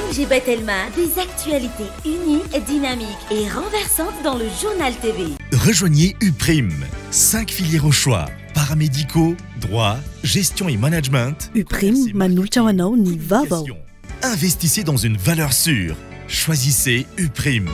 ONG Batelma, des actualités uniques, dynamiques et renversantes dans le Journal TV. Rejoignez Uprime, 5 filières au choix, paramédicaux, droit, gestion et management. Uprime manolotra ho anao ny vaovao. Investissez dans une valeur sûre. Choisissez Uprime.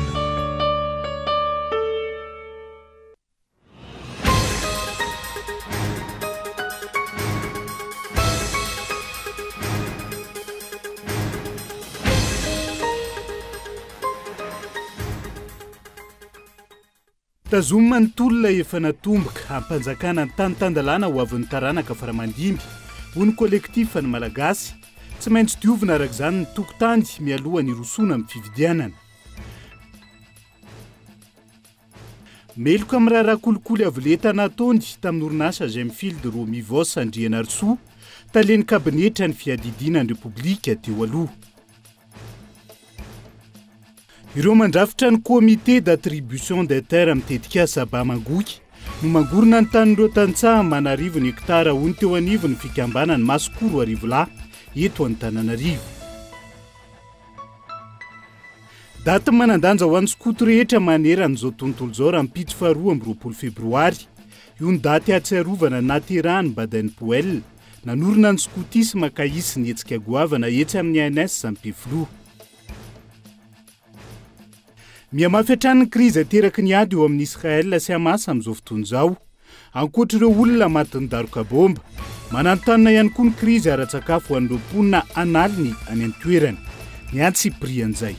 Tazomina ny tolona efa natomboka hampanjakana ny tany tan-dalàna ho avin'ny taranaka faramandimby, hoy ny Kolektifa ny Malagasy. Tsy maintsy diovina araka izany ny tokotany mialoha ny hirosoana amin'ny fifidianana. Meloka amin'ny raharaha kolikoly avo lenta nataony tamin'ny orinasa Gemfield Romivos Andrianarisoa, talen'ny kabinetra ny fiadidiana ny Repoblika teo aloha. Ireo mandrafitra ny Comité d'attribution des terres amin'ny tetikasa Bamangoky no mangorona ny tanin'ireo tantsaha aman'arivony hektara hoy ny teo anivon'ny fikambanan'ny Masikoro Arivolahy eto Antananarivo. Daty manan-danja ho an'ny skoto rehetra manerana izao tontolo izao rahampitso faha 22 febroary. Io ny daty ahatsiarovana ny nahaterahan'i Baden Powell, nanorina ny skotisma ka hisy ny hetsika goavana etsy amin'ny ANS Ampefiloha. Mihamafy hatrany ny krizy ateraky ny ady eo amin'i Israel sy Hamas amin'izao fotoana izao. Ankoatra ireo olona matin'ny daroka baomba, mananontanona ihany koa ny krizy ara-tsakafo ho an'ireo mponina an'aliny any an-toerana. Ny antsipirian'izay.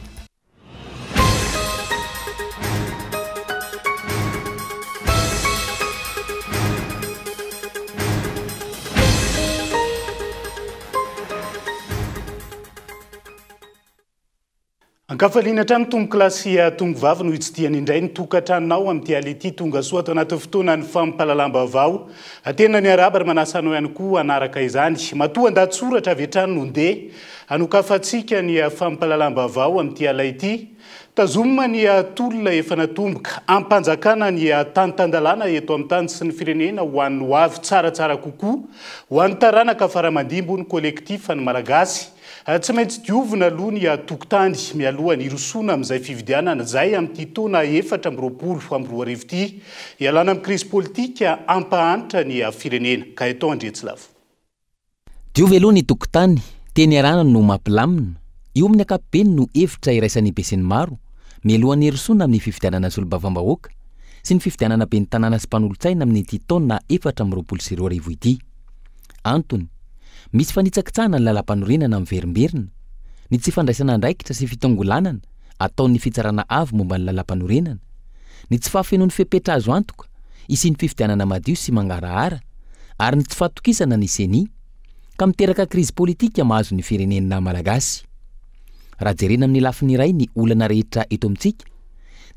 Ankafaliana hatrany tompokolahy sy tompovavy no hitsidihana indray ny tokantranonao amin'ity alina ity. Tonga soa ato anatin'ny fotoanan'ny fampahalalam-baovao. Tena miarahaba ary manasa anao ihany koa hanaraka izany. Matoa an-dahatsoratra avy hatrany no ndeha hanokafantsika ny fampahalalam-baovao amin'ity alina ity. Tazomina ny tolona efa natomboka hampanjakana ny tany tan-dalàna eto amin'ny tany sy ny firenena ho an'ny ho avy tsaratsara kokoa ho an'ny taranaka faramandimby hoy ny Kolektifa ny Malagasy. Tsy maintsy diovina aloha ny tokontany mialoha ny hirosoana amin'izay fifidianana izay amin'ity taona 2024 ity, hialana amin'ny krizy politika hampahantra ny firenena. Gaëtan Andriantsilavo. Diovy aloha ny tokontany, teny iarahana no mampilamina. Io amin'ny ankapobeny no hevitra iraisan'ny besinimaro, mialohan'ny hirosoana amin'ny fifidianana solombavambahoaka sy ny fifidianana ben'ny tanàna sy mpanolotsaina amin'ity taona 2024 ity. Antony, misy fanitsakitsahana ny lalàmpanorenana miverimberina, ny tsy fandraisana andraikitra sy fitongolanana ataon'ny Fitsarana Avo momba ny Lalàmpanorenana, ny tsy fahafenoan'ny fepetra azo antoka hisian'ny fifidianana madio sy mangarahara ary ny tsy fahatokisana ny Ceni, ka miteraka krizy politika mahazo ny firenena malagasy. Raha jerena amin'ny lafiny iray ny olana rehetra eto amintsika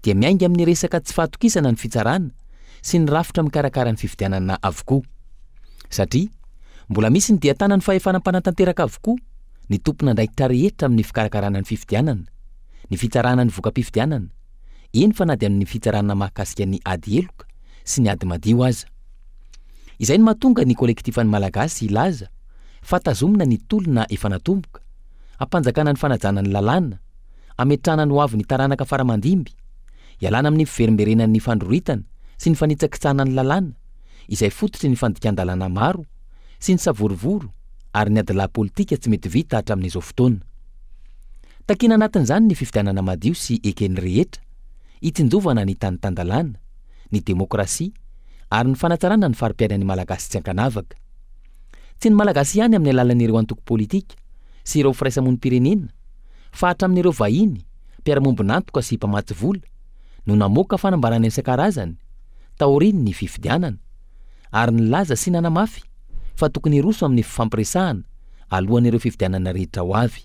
dia miainga amin'ny resaka tsy fahatokisana ny fitsarana sy ny rafitra mikarakara ny fifidianana avokoa. Satria mbola misy ny dian-tanan'ny fahefana mpanatanteraka avokoa ny tompon'andraikitra rehetra amin'ny fikarakarana ny fifidianana, ny fitsarana ny voka-pifidianana, eny fa na dia amin'ny fitsarana mahakasika ny ady heloka sy ny ady madio aza. Izay no mahatonga ny Kolektifan'ny Malagasy hilaza fa tazomina ny tolona efa natomboka, hampanjakana ny fanajana ny lalàna, hametrahana ny hoavin'ny taranaka fara-mandimby, hialana amin'ny fiverimberenan'ny fandroritana sy ny fanitsakitsahana ny lalàna, izay fototry ny fandikan-dalàna maro sy ny savorovoro ary ny adilahy politika tsy mety vita hatramin'izao fotoana. Takiana anatin'izany ny fifidianana madio sy eken'ny rehetra, hitsinjovana ny tany tan-dalàna, ny demokrasia ary ny fanatsarana ny fari-piainan'ny Malagasy tsy ankanavaka. Tsy ny Malagasy ihany amin'ny alalan'ireo antoko politika sy ireo firaisamonim-pirenena fa hatramin'ireo vahiny, mpiara-mombon'antoka sy mpamatsy vola no namoaka fanambarana isan-karazany taorian'ny fifidianana ary nilaza sy nanamafy fa tokony hiroso amin'ny fifampiresahana alohan'ireo fifidianana rehetra ho avy.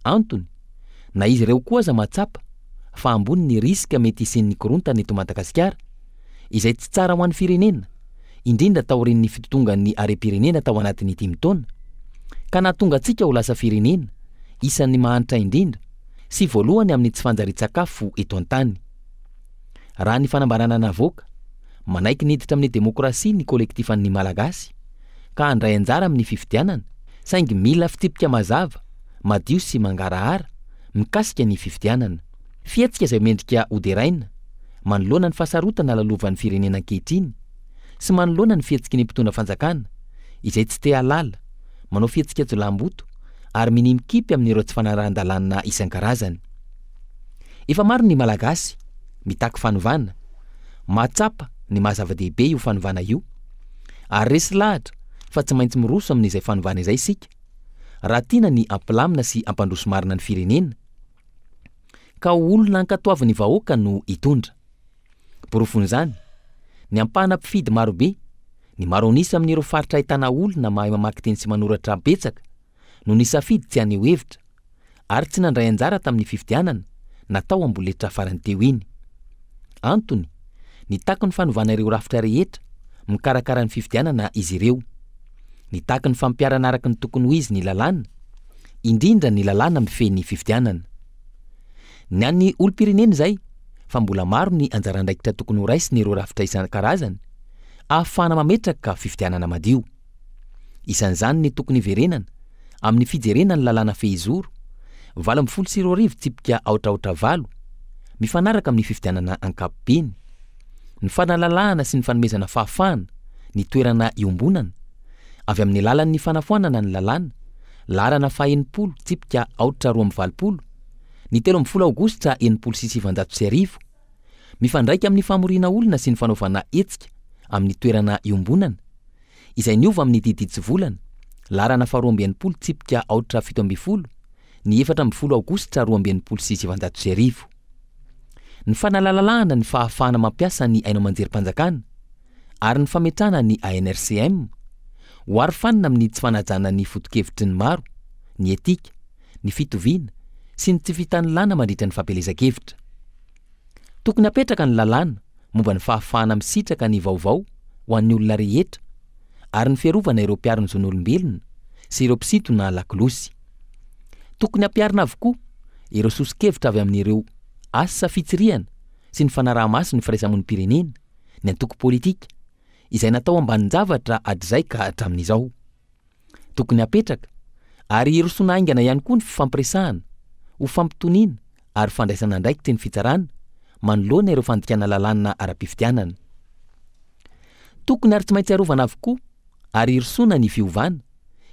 Antony, na izy ireo koa aza mahatsapa fa ambony ny risque mety hisian'ny korontana eto Madagasikara, izay tsy tsara ho an'ny firenena, indrindra taorian'ny fitotongan'ny harem-pirenena tao anatin'ny dimy taona, ka nahatonga antsika ho lasa firenena isan'ny mahantra indrindra sy voalohany amin'ny tsy fanjarian-tsakafo eto an-tany. Raha ny fanambarana navoaka, manaiky ny hiditra amin'ny demokrasia ny kolektifan'ny Malagasy ka handray anjara amin'ny fifidianana, saingy mila fitsipika mazava, madio sy mangarahara. mikasika ny fifidianana. Fihetsika izay mendrika hoderaina manoloana ny fahasarotana lalovan'ny firenena ankehitriny sy manoloana ny fihetsiky ny mpitondra fanjakana izay tsy te hahalala, manao fihetsika jiolahimboto ary minia mikipy amin'ireo tsy fanarahan-dalàna isan-karazany. Efa maro ny Malagasy mitaky fanovana, mahatsapa ny maha zava-dehibe io fanovana io ary resy lahatra fa tsy maintsy miroso amin'izay fanovana izay isika raha tiana ny hampilamina sy hampandroso marina ny firenena ka ho olona ankatoavin'ny vahoaka no hitondra. Porofon'izany, ny ampahana mpifidy marobe, ny maro an'isa amin'ireo faritra ahitana olona mahay mamaky teny sy manoratra betsaka no nisafidy tsy haneho hevitra ary tsy nandray anjara tamin'ny fifidianana natao amboletra farany teo iny. Antony, nitaky ny fanovana ireo rafitra rehetra mikarakara ny fifidianana izy ireo. Nitaky ny fampiharana araka ny tokony ho izy ny lalàna, indrindra ny lalàna mifehy ny fifidianana. Ny an'ny olom-pirenena izay, fa mbola maro ny anjara andraikitra tokony horaisin'ireo rafitra isan-karazany ahafahana mametraka fifidianana madio. Isan'izany ny tokony hiverenana amin'ny fijerena ny lalàna fehizoro 2018 tsipika aotra aotra valo mifanaraka amin'ny fifidianana ankapobeny, ny fanalalahana sy ny fanomezana fahafahana ny toerana iombonana avy amin'ny alalan'ny fanafoanana ny lalàna laharana faha 60 tsipika aotra 82 ny 13 aogositra 1960 mifandraika amin'ny famoriana olona sy ny fanaovana hetsika amin'ny toerana iombonana izay niova amin'ny didy hitsivolana laharana faha 62 tsipika aotra 17 ny 14 aogositra 1962. Ny fanalalalahana ny fahafahana mampiasa ny haino aman-jerim-panjakana ary ny fametrahana ny ANRCM ho arofanina amin'ny tsy fanajana ny foto-kevitry ny maro, ny etika, ny fitoviana sy ny tsy fitanilana mandritra ny fampielezan-kevitra. Tokony hapetraka ny lalàna momba ny fahafahana misitraka ny vaovao ho an'ny olona rehetra ary ny fiarovana ireo mpiaro ny zon'olombelona sy ireo mpisintona lakolosy. Tokony hampiharina avokoa ireo soso-kevitra avy amin'ireo asa fitsirihana sy ny fanaraha-maso ny firaisamonim-pirenena, ny antoko politika, izay natao ambanin-javatra hatrizay ka hatramin'izao. Tokony hapetraka ary hirosoana haingana ihany koa ny fifampiresahana ho fampitoniana ary fandraisana andraikitry ny fitsarana manoloana ireo fandikana lalàna ara-pifidianana. Tokony ary tsy maintsy arovana avokoa ary hirosoana ny fiovana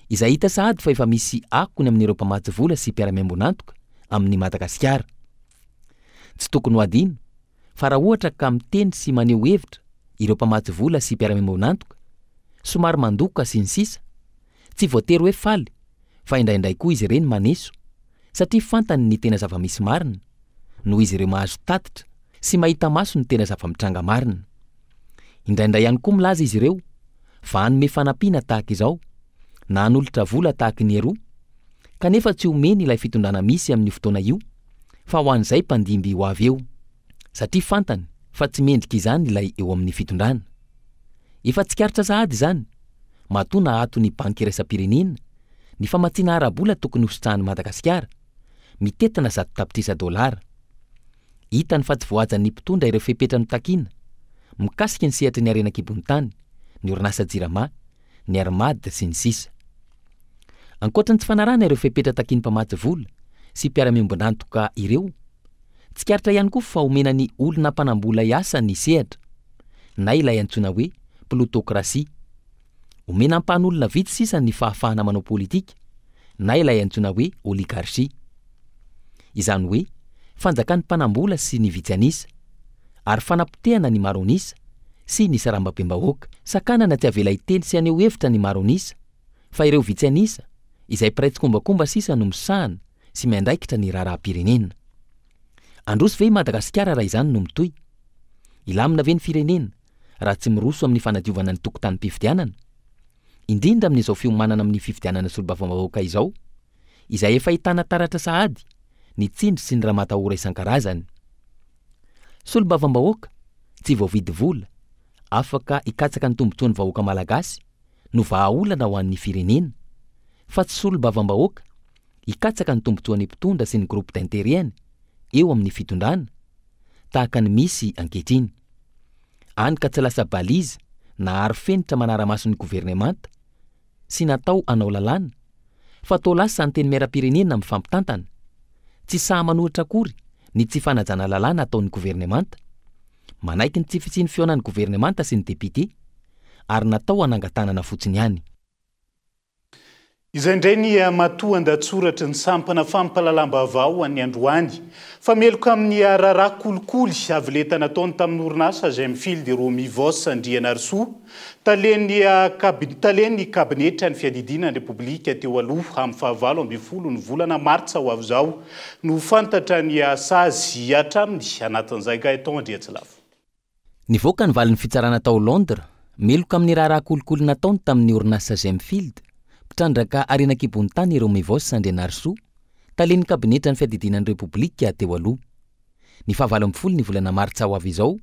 izay hita sahady fa efa misy akony amin'ireo mpamatsy vola sy mpiara-miombon'antoka amin'i Madagasikara. Tsy tokony ho adino fa raha ohatra ka miteny sy maneho hevitra ireo mpamatsy vola sy mpiara-miombon'antoka, somary mandoka sy ny sisa, tsy voatery hoe faly fa indraindray koa izy ireny maneso satria fantany ny tena zava-misy marina noho izy ireo mahazo tatitra sy mahita maso ny tena zava-mitranga marina. Indraindray ihany koa milaza izy ireo fa hanome fanampiana tahaka izao na hanolotra vola tahaka ny eroa kanefa tsy omeny ilay fitondrana misy amin'io fotoana io fa ho an'izay mpandimby ho avy eo satria fantany fa tsy mendrika izany ilay eo amin'ny fitondrana. Efa tsikaritra sahady izany matoa nahato ny Banky iraisam-pirenena ny famatsiana ara-bola tokony hositrahan'i Madagasikara mitentina 100 tapitrisa dolara. Hitany fa tsy voahajan'ny mpitondra ireo fepetra notakiana mikasika ny sehatry ny harena an-kibon'ny tany, ny orinasa Jirama, ny Air Mad sy ny sisa. Ankoatra ny tsy fanarahana ireo fepetra takian'ny mpamatsy vola sy mpiara-miombon'antoka ireo, tsikaritra ihany koa fa omena ny olona mpanam-bola hiasa ny sehatra, na ilay antsoina hoe ploutocratie. Omena ampahan'olona vitsy sisa ny fahafahana manao politika, na ilay antsoina hoe oligarchie. Izany hoe fanjakan'ny mpanam-bola sy ny vitsy an'isa, ary fanapotehana ny maro an'isa sy ny sarambabem-bahoaka. Sakanana tsy avela hiteny sy haneho hevitra ny maro an'isa, fa ireo vitsy an'isa, izay mpiray tsikombakomba sisa no misahana sy miandraikitra ny raharaham-pirenena. Handroso ve i Madagasikara raha izany no mitohy? Hilamina ve ny firenena raha tsy miroso amin'ny fanadiovana ny tokotanim-pifidianana? Indrindra amin'izao fiomanana amin'ny fifidianana solombavambahoaka izao, izay efa ahitana taratra sahady ny tsindry sy ny ramatahora isan-karazany. Solombavambahoaka, tsy voavidy vola, afaka hikatsaka ny tombontsoan'ny vahoaka malagasy no vahaolana ho an'ny firenena, fa tsy solombavambahoaka hikatsaka ny tombontsoan'ny mpitondra sy ny groupe d'intérêt-ny eo amin'ny fitondrana, tahaka ny misy ankehitriny. Any ka tsy lasa balise na arofenitra manara-maso ny governemanta sy natao hanao lalàna, fa toa lasa antenimieram-pirenena mifampitantana, Tsy sahy manohitra akory ny tsy fanajana lalàna ataon'ny governemanta. Manaiky ny tsy fisian'ny fihaonan'ny governemanta sy ny depiote, ary natao hanangan-tanana fotsiny ihany. Izay indray ny matoandatsoratry ny sampana fampahalalam-baovao an'ny androany. Fa meloka amin'ny raharaha kolikoly avy lenta nataony tamin'ny orinasa Gemfield Romy Voos Andrianarisoa, talen'ny talen'ny kabinetra ny fiadidiana ny Repoblika teo aloha amin'ny fahavalo ambin'ny folo ny volana martsa ho avy izao no fantatra ny sazy hihatra aminy anatin'izay. Gaëtan Andriatsilavo. Nivoaka ny valin'ny fitsarana tao Londres, meloka amin'ny raharaha kolikoly nataony tamin'ny orinasa Gemfield, mpitrandraka harena an-kibon'ny tany Romy Voos Andrianarisoa, talen'ny kabinetra ny fiadidiana ny Repoblika teo aloha. Ny faha-18 ny volana martsa ho avy izao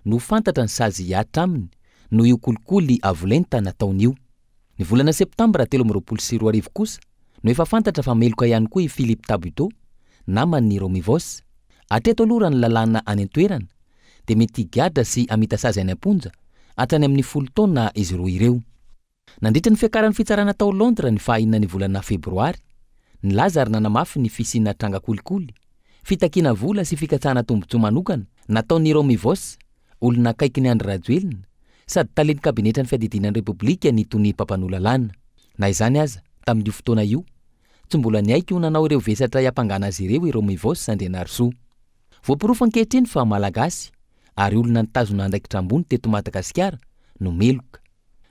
no fantatra ny sazy hihatra aminy noho io kolikoly avo lenta nataony io. Ny volana septambra 2023 kosa no efa fantatra fa meloka ihany koa i Philippe Tabuteau, naman'ny Romy Voos. Hatreto aloha raha ny lalàna any an-toerana dia mety higadra sy hamita sazy any am-ponja hatrany amin'ny 10 taona izy roa ireo. Nandritra ny fiakaran'ny fitsarana tao Londres ny faha-enina ny volana febroary, nilaza ary nanamafy ny fisiana tranga kolikoly, fitakiana vola sy fikatsahana tombontsoa manokana nataon'i Romy Voos, olona akaikin'i Andry Rajoelina, sady talen'ny kabinetran'ny fiadidiana ny Repoblika ny tonia mpampanoa lalàna. Na izany aza, tamin'io fotoana io, tsy mbola niaiky ho nanao ireo vesatra hiampangana azy ireo i Romy Voos Andrianarisoa. Voaporofo ankehitriny fa Malagasy ary olona nitazona andraikitra ambony teto Madagasikara no meloka.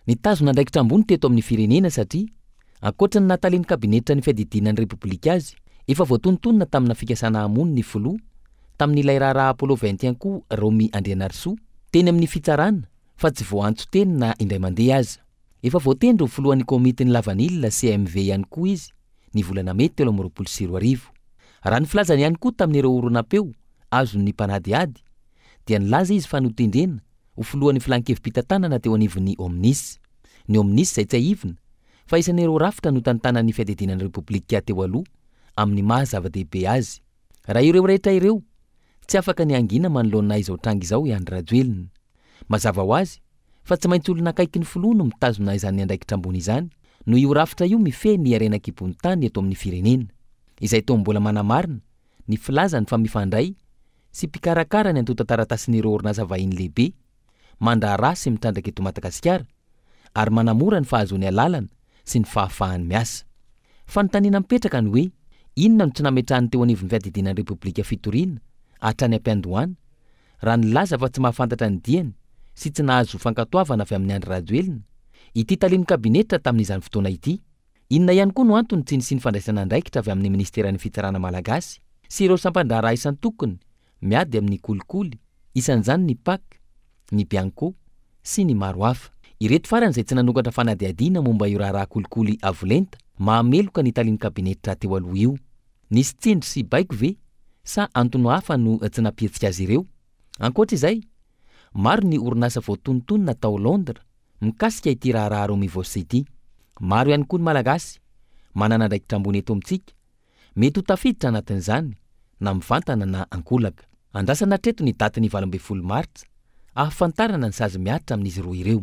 Nitazona andraikitra ambony teto amin'ny firenena satria, ankoatra ny naha talen'ny kabinetra ny fiadidiana ny Repoblika azy, efa voatonontonona tamina fikasana hamono ny filoha tamin'ilay raharaha Apollo 21 koa Romy Andrianarisoa teny amin'ny fitsarana fa tsy voaantso teny na indray mandeha aza. Efa voatendry ho filohan'ny komitin'ny lavanila CMV ihany koa izy ny volana mey 2023. Raha ny filazany ihany koa tamin'ireo horonam-peo azon'ny mpanadihady dia nilaza izy fa notendrena ho filohan'ny filan-kevi-pitantanana teo anivon'ny Omnis. Ny Omnis izay tsiahivina fa isan'ireo rafitra notantanan'ny fiadidiana ny Repoblika teo aloha amin'ny maha zava-dehibe azy. Raha ireo rehetra ireo, tsy afaka ny hangina manoloana izao tranga izao i Andry Rajoelina. Mazava ho azy fa tsy maintsy olona akaiky ny filoha no mitazona izany andraikitra ambony izany noho io rafitra io mifehy ny harena an-kibon'ny tany eto amin'ny firenena, izay toa mbola manamarina ny filazany fa mifandray sy mpikarakara ny antontan-taratasin'ireo orinasa vahiny lehibe mandraharaha sy mitrandraka eto Madagasikara ary manamora ny fahazoany alalana sy ny fahafahany miasa. Fanontaniana mipetraka ny hoe inona no tsy nametrahan'ny teo anivon'ny fiadidiana ny Repoblika fitoriana hatrany am-piandohana raha nilaza fa tsy mahafantatra ny diany sy tsy nahazo fankatoavana avy amin'i Andry Rajoelina ity talen'ny kabinetra tamin'izany fotoana ity. Inona ihany koa no antony tsy nisian'ny fandraisana andraikitra avy amin'ny minisiteran'ny fitsarana malagasy sy ireo sampan-draharaha isan-tokony miady amin'ny kolikoly, isan'izany ny Pac, ny Bianco sy ny maro hafa. Ireto farany izay tsy nanokatra fanadihadiana momba io raharaha kolikoly avo lenta mahameloka ny talen'ny kabinetra teo aloha io. Nisy tsindry sy baiko ve sa antony hafa no tsy nampihetsika azy ireo? Ankoatra izay, maro ny orinasa voatonontonona tao Londres mikasika ity raharaha Romy Voos ity. Maro ihany koa ny Malagasy manana andraikitra ambony eto amintsika mety ho tafiditra anatin'izany na mivantana na ankolaka. Andrasana hatreto ny datin'ny 18 martsa ahafantarana ny sazy mihatra amin'izy roa ireo.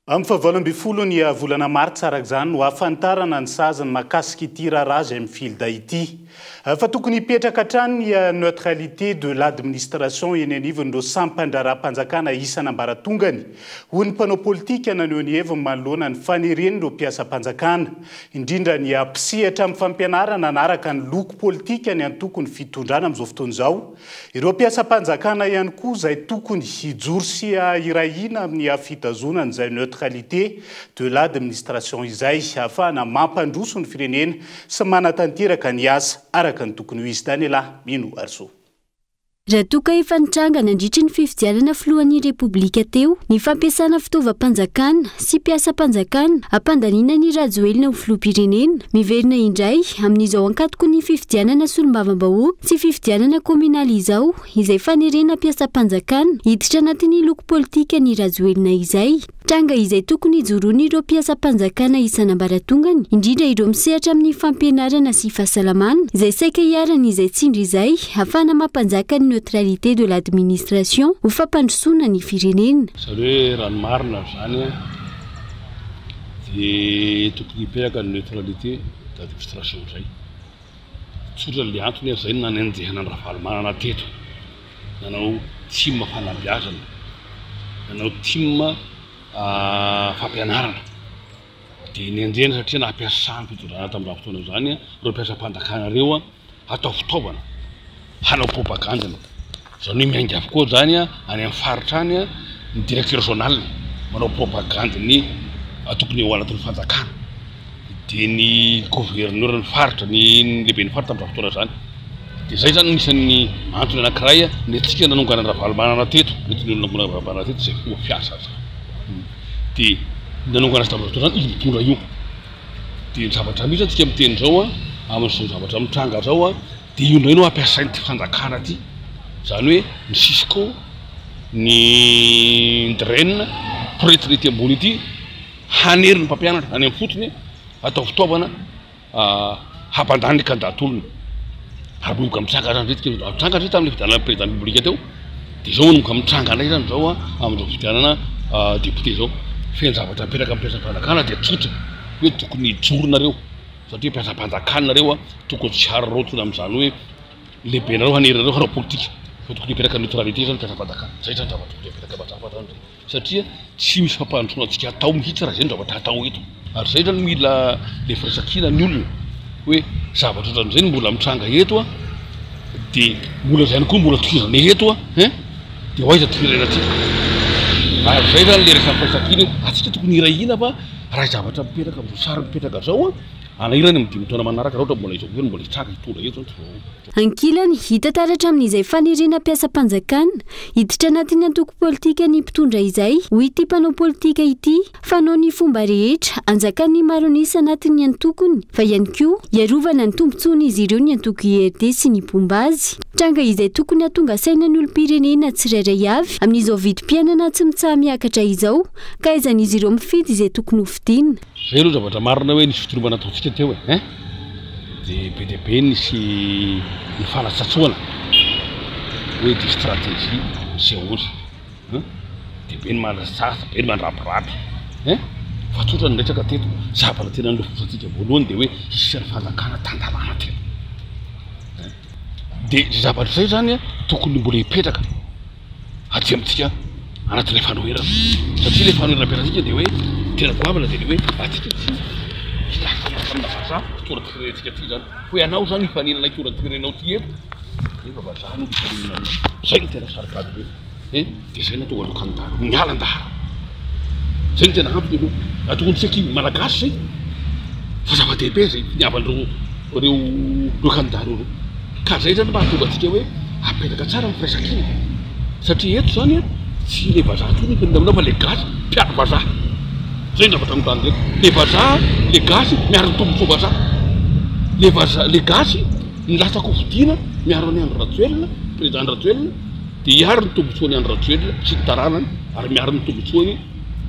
Amin'ny faha-18 ny volana martsa araka izany no ahafantarana ny saziny mahakasika ity raharaha Gemfield ity. Fa tokony hipetraka hatrany ny neutralité de l'administration eny anivon'ireo sampan-draharaham-panjakana isan'ambaratongany, hoy ny mpanao politika naneho ny heviny manoloana ny faneren'ireo mpiasam-panjakana, indrindra ny mpisehatra amin'ny fampianarana hanaraka ny loko politika ny antokon'ny fitondrana amin'izao fotoana izao. Ireo mpiasam-panjakana ihany koa izay tokony hijoro sy hiray hina amin'ny fitazonana izay neutralité de l'administration izay ahafahana mampandroso ny firenena sy manatanteraka ny asa araka ny tokony ho izy. Daniela Mino Arso. Raha toa ka efa nitranga nandritry ny fifidianana filohan'ny Repoblika teo ny fampiasana fitaovam-panjakana sy mpiasam-panjakana hampandaniana ny Rajoelina ho filoham-pirenena, miverina indray amin'izao ankatoky ny fifidianana solombavambahoaka sy fifidianana kaominaly izao izay fanerena mpiasam-panjakana hiditra anatin'ny loko politika ny Rajoelina izay. Tranga izay tokony hijoroan'ireo mpiasam-panjakana isan'ambaratongany, indrindra ireo misehatra amin'ny fampianarana sy fahasalamana, izay saika iharan'izay tsindry izay, hahafahana mampanjaka ny neutralité de l'administration ho fampandrosoana ny firenena. Izany hoe raha ny marina izany dia tokony hipetraka ny neutralité d'administration izay. Tsotra le antony a, zay no nanenjehana an'i Ravalomanana teto, nanao team fanabeazana, nanao team fampianarana, dia nenjehina satria nampiasany fitondrana tamin'izany fotoana izany ireo mpiasam-panjakana ireo atao fitaovana hanao propagandiny. Izany hoe miainga avokoa izany any amin'ny faritra any ny directeur zonal manao propagandy ny tokony ao anatin'ny fanjakana, dia ny gouverneur ny faritra, ny lehiben'ny faritra amin'izany fotoana izany. Dia izay izany no isan'ny antony anankiray nentintsika nanongana an-dRavalomanana teto, nentin'ny olona nanongana an-dRavalomanana teto izay fomba fiasa izay. Dia nanongana azy tamin'izany fotoana izany io mpitondra io. Dia ny zavatra misy antsika miteny izao amin'izao zavatra mitranga izao dia io indray no ampiasain'ity fanjakana ity. Izany hoe ny Cisco, ny DREN, poretina ety ambony ity hanery ny mpampianatra any amin'ny fotony atao fitaovana hampandany ny kandida tolona. Ary manomboka mitranga izany matetika izao. Nitranga hatrizay tamin'ilay fifidianana président de la République teo, dia izao manomboka mitranga indray izany izao amin'izao fifidianana député izao. Feno zavatra apetraka amin'ny mpiasam-panjakana dia tsotra hoe tokony hijoro nareo satria mpiasam-panjakana nareo, tokony tsy hararaotina amin'izany hoe lehibenareo hanery anareo hanao politika fa tokony hipetraka neutralité izany mpiasam-panjakana. Izay izany zavatra tokony hipetraka mazava izany izay. Satria tsy misy fampandrosoana antsika atao mihitsy raha izay no zavatra atao eto. Ary izay izany mila le firaisankina ny olona hoe zavatra ohatran'izay no mbola mitranga eto an, dia mbola izay ihany koa mbola tohizana eto an, hein, dia ho aiza ty firenentsika? Ary izay izany le resaka firaisankina hoe antsika tokony hiray hina fa raha zavatra mipetraka amin'izao sary mipetraka izao an, hanahirana amin'ny 5 taona manaraka raha ohatra mbola izao foana mbola hitranga hitondra eto izany tsy vao. Ankilany, hita taratra amin'izay fanerena mpiasam-panjakana hiditra anatin'ny antoko politika ny mpitondra izay, hoy ity mpanao politika ity, fanao ny fomba rehetra hanjakan'ny maro an'isa anatin'ny antokony fa ihany koa hiarovana ny tombontsoan'izy ireo ny antoko IRD sy ny mpomba azy. Tranga izay tokony hahatonga saina ny olom-pirenena tsirairay avy amin'izao vidim-piainana tsy mitsaha-miakatra izao ka ahaizan'izy ireo mifidy izay tokony hofidiana. Zay aloha zavatra marina hoe nisy fitolomana nataontsika teo e hein! De be dia be nisy ny fanatsatsoana hoe de stratégie misehoana hein! De be ny manasasa, be ny mandrabiraby hein! Fa tsotra ny resaka teto, zavatra tena nofosantsika voalohany de hoe hisy ny fanjakana tan-dalàna teto hein! De zay zavatra zay zany tokony mbola hipetraka. aty amintsika anatin'ilay fanoherana satria ilay fanoherana ampiasaintsika dia hoe tena goavana dia ilay hoe atsika tsy hilaza miaraka amina vazaha hitondra ty firenentsika ty zany hoe ianao zany hifaninana hitondra ty firenenao ty eto nefa vazaha no hifaninana aminao zay no tena saropady be eh dia zay nahatonga anao kandida miala an-daharana zay no tena antony aloha raha tokony tsy aky malagasy zay fa zava-dehibe zay finiavan'ireo ireo ireo kandida ireo ireo Ka zay zany mahatonga antsika hoe apetraka tsara ny firaisankina satria eto zany an tsy le vazaha tsony ny aminao fa le gasy mpiaro vazaha, zay ny zavatra mitranga eto, le vazaha le gasy miaro ny tombotsoa vazaha, le vazaha le gasy nilatsaka ho fidiana miaro an'i Andry Rajoelina, président Andry Rajoelina dia hiaro ny tombotsoan'i Andry Rajoelina sy ny taranany ary miaro ny tombotsoany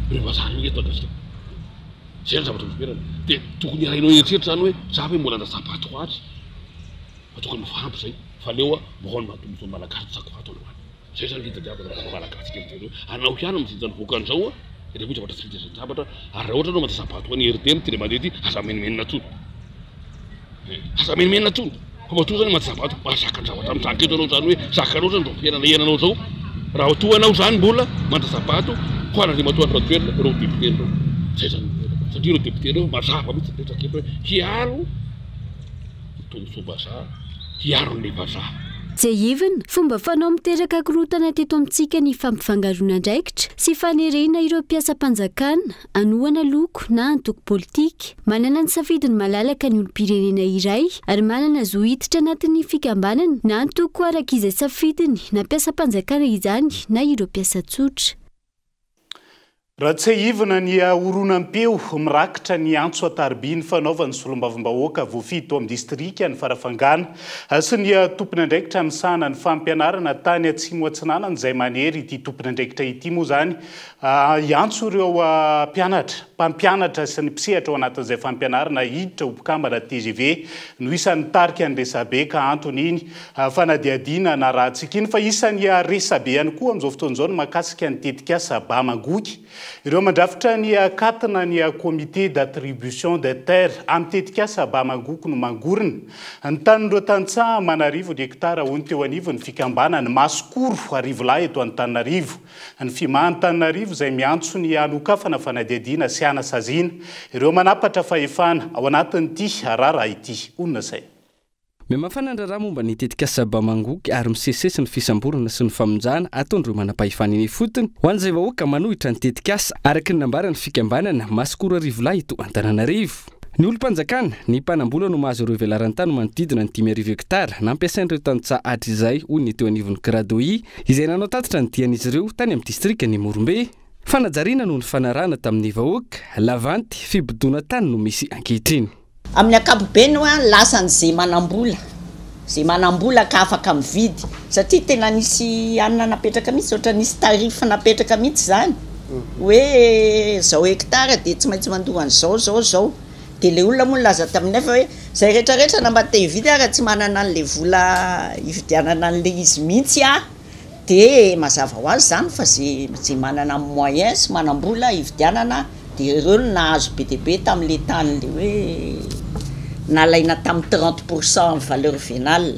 ireo vazaha ireo eto Madagasikara. Zay ny zavatra miverina dia tokony hirainao eritreritra zany hoe za ve mbola andatsabato ho azy fa tokony mifampy zay fa aleo mba ho an'ny maha tombotsoa malagasy tsako ato androany zay zany le itadiavana ny malagasy kely teny hoe anao ihany no mijinja ny vokan'izao a dia koa zavatra tsy fitezan-javatra ary raha ohatra anao mandatsabato ho an'i RDM ty le mandeha ty aza menomenona tsony Aza menomenona intsony fa matoa zany mahatsapa mahazaka ny zavatra mitranga eto anao zany hoe zakanao zany zao fiainana iainanao zao raha toa anao zany mbola mandatsa-bato ho an'Andriamatoa Andry Rajoelina ireo député ireo zay zany satria ireo député ireo mazava mihitsy ny resaka eto hoe hiaro ny tombotsoa vazaha hiaro ny vazaha. Tsiahivina, fomba fanao miteraka korontana teto amintsika ny fampifangaroana andraikitra sy fanerena ireo mpiasam-panjakana hanohana loko na antoko politika. Manana ny safidiny malalaka ny olom-pirenena iray ary manana zo hiditra anatin'ny fikambanana na antoko araka izay safidiny na mpiasam-panjakana izany na ireo mpiasa tsotra. Raha tsiahivina ny horonam-peo mirakitra ny antso an-tariby nifanaovan'ny solombavambahoaka voafidy tao amin'ny distrikan'i Farafangana sy ny tompon'andraikitra misahana ny fampianarana tany Atsimo Atsinanana izay manery ity tompon'andraikitra ity moa izany Hiantso ireo mpianatra, mpampianatra sy ny mpisehatra ao anatin'izay fampianarana hiditra ho mpikambana tgv no isan'ny nitarika ny resabe ka antony iny fanadihadiana narahantsika iny. Fa isan'ny resabe ihany koa amin'izao fotoana izao ny mahakasika ny tetikasa Bamagoky. Ireo mandrafitra ny CAT na ny Comité d'Attribution des Terres amin'ny tetikasa Bamangoko no mangorona ny tanin'ireo tantsaha aman'arivony hektara hoy ny teo anivon'ny fikambanana Masikoro Arivolahy eto Antananarivo. Ny FIMA Antananarivo izay miantso ny hanokafana fanadihadiana sy hanasaziana ireo manapatra fahefana ao anatin'ity raharaha ity. Honina saina. Mihamafana ny raharaha momba ny tetikasa Bamangoky ary misesisesy ny fisamborana sy ny famonjana ataon'ireo manam-pahefana eny ifotony ho an'izay vahoaka manohitra ny tetikasa, araka ny nambaran'ny fikambanana Masikoro Arivolahy eto Antananarivo. Ny olom-panjakana, ny mpanam-bola no mahazo ireo velaran-tany manodidina ny 5000 hektara nampiasain'ireo tantsaha hatrizay, hoy ny teo anivon'ny Cradoi, izay nanao tatitra ny dian'izy ireo tany amin'ny distrikan'i Morombe. Fanajariana noho ny fanarahana tamin'ny vahoaka, lavanty, fibodoana tany no misy ankehitriny. Amin'ny ankapobeny hoa lasan'izay manam-bola, izay manam-bola ka afaka mividy, satria tena nisy anona napetraka mihitsy, ohatra nisy tarif napetraka mihitsy izany, hoe izao hectare dia tsy maintsy mandoa an'izao izao izao, dia ilay olona moa nilaza taminay fa hoe izay rehetra rehetra na mba te hividy ara tsy manana an'ilay vola hividianana an'ilay izy mihitsy aho. Dia mazava ho azy izany fa ze ze manana moyen sy manam-bola hividianana dia ireo no nahazo be dia be tamin'ilay tany ilay hoe nalaina tamin'ny 30 pour cent valeur vénale.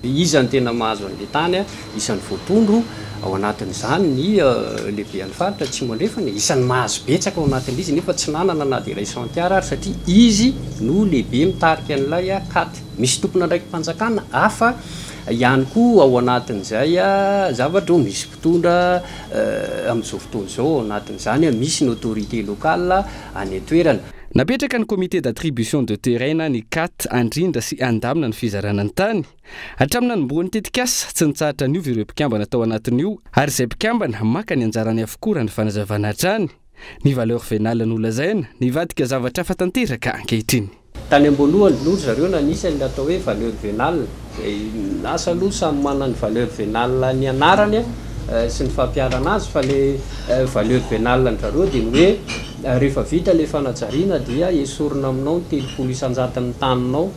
Iza no tena mahazo an'ilay tany? Isan'ny voatondro ao anatin'izany ny lehiben'ny faritra Atsimo Andrefana e! Isan'ny mahazo betsaka ao anatin'ilay izy nefa tsy nanana na dia iray centiare ary satria izy no lehibe mitarika an'ilay cat. Misy tompon'andraiki-panjakana hafa ihany koa ao anatin'izay zavatra eo, misy mpitondra amin'izao fotoana izao ao anatin'izany, misy ny autorité locale any an-toerana. Napetraka ny Comité d'attribution de terrain na ny cat handrindra sy handamina ny fizarana ny tany. Hatramin'ny nanombohan'ny tetikasa, tsy nitsahatra niova ireo mpikambana tao anatin'io ary izay mpikambana maka ny anjarany avokoa raha ny fanazavana hatrany. Ny valeur vénale nolazaina, nivadika zavatra hafa tanteraka ankehitriny. Tany am-boalohany aloha ry zareo nanisa ilay atao hoe valeur vénale, izay lasa aloha samy manana ny valeur vénale ny anarany sy ny fampiharana azy fa ilay valeur vénale an-dry zareo dia ny hoe rehefa vita ilay fanajariana dia esorina aminao ny 30 isan-jaton'ny taninao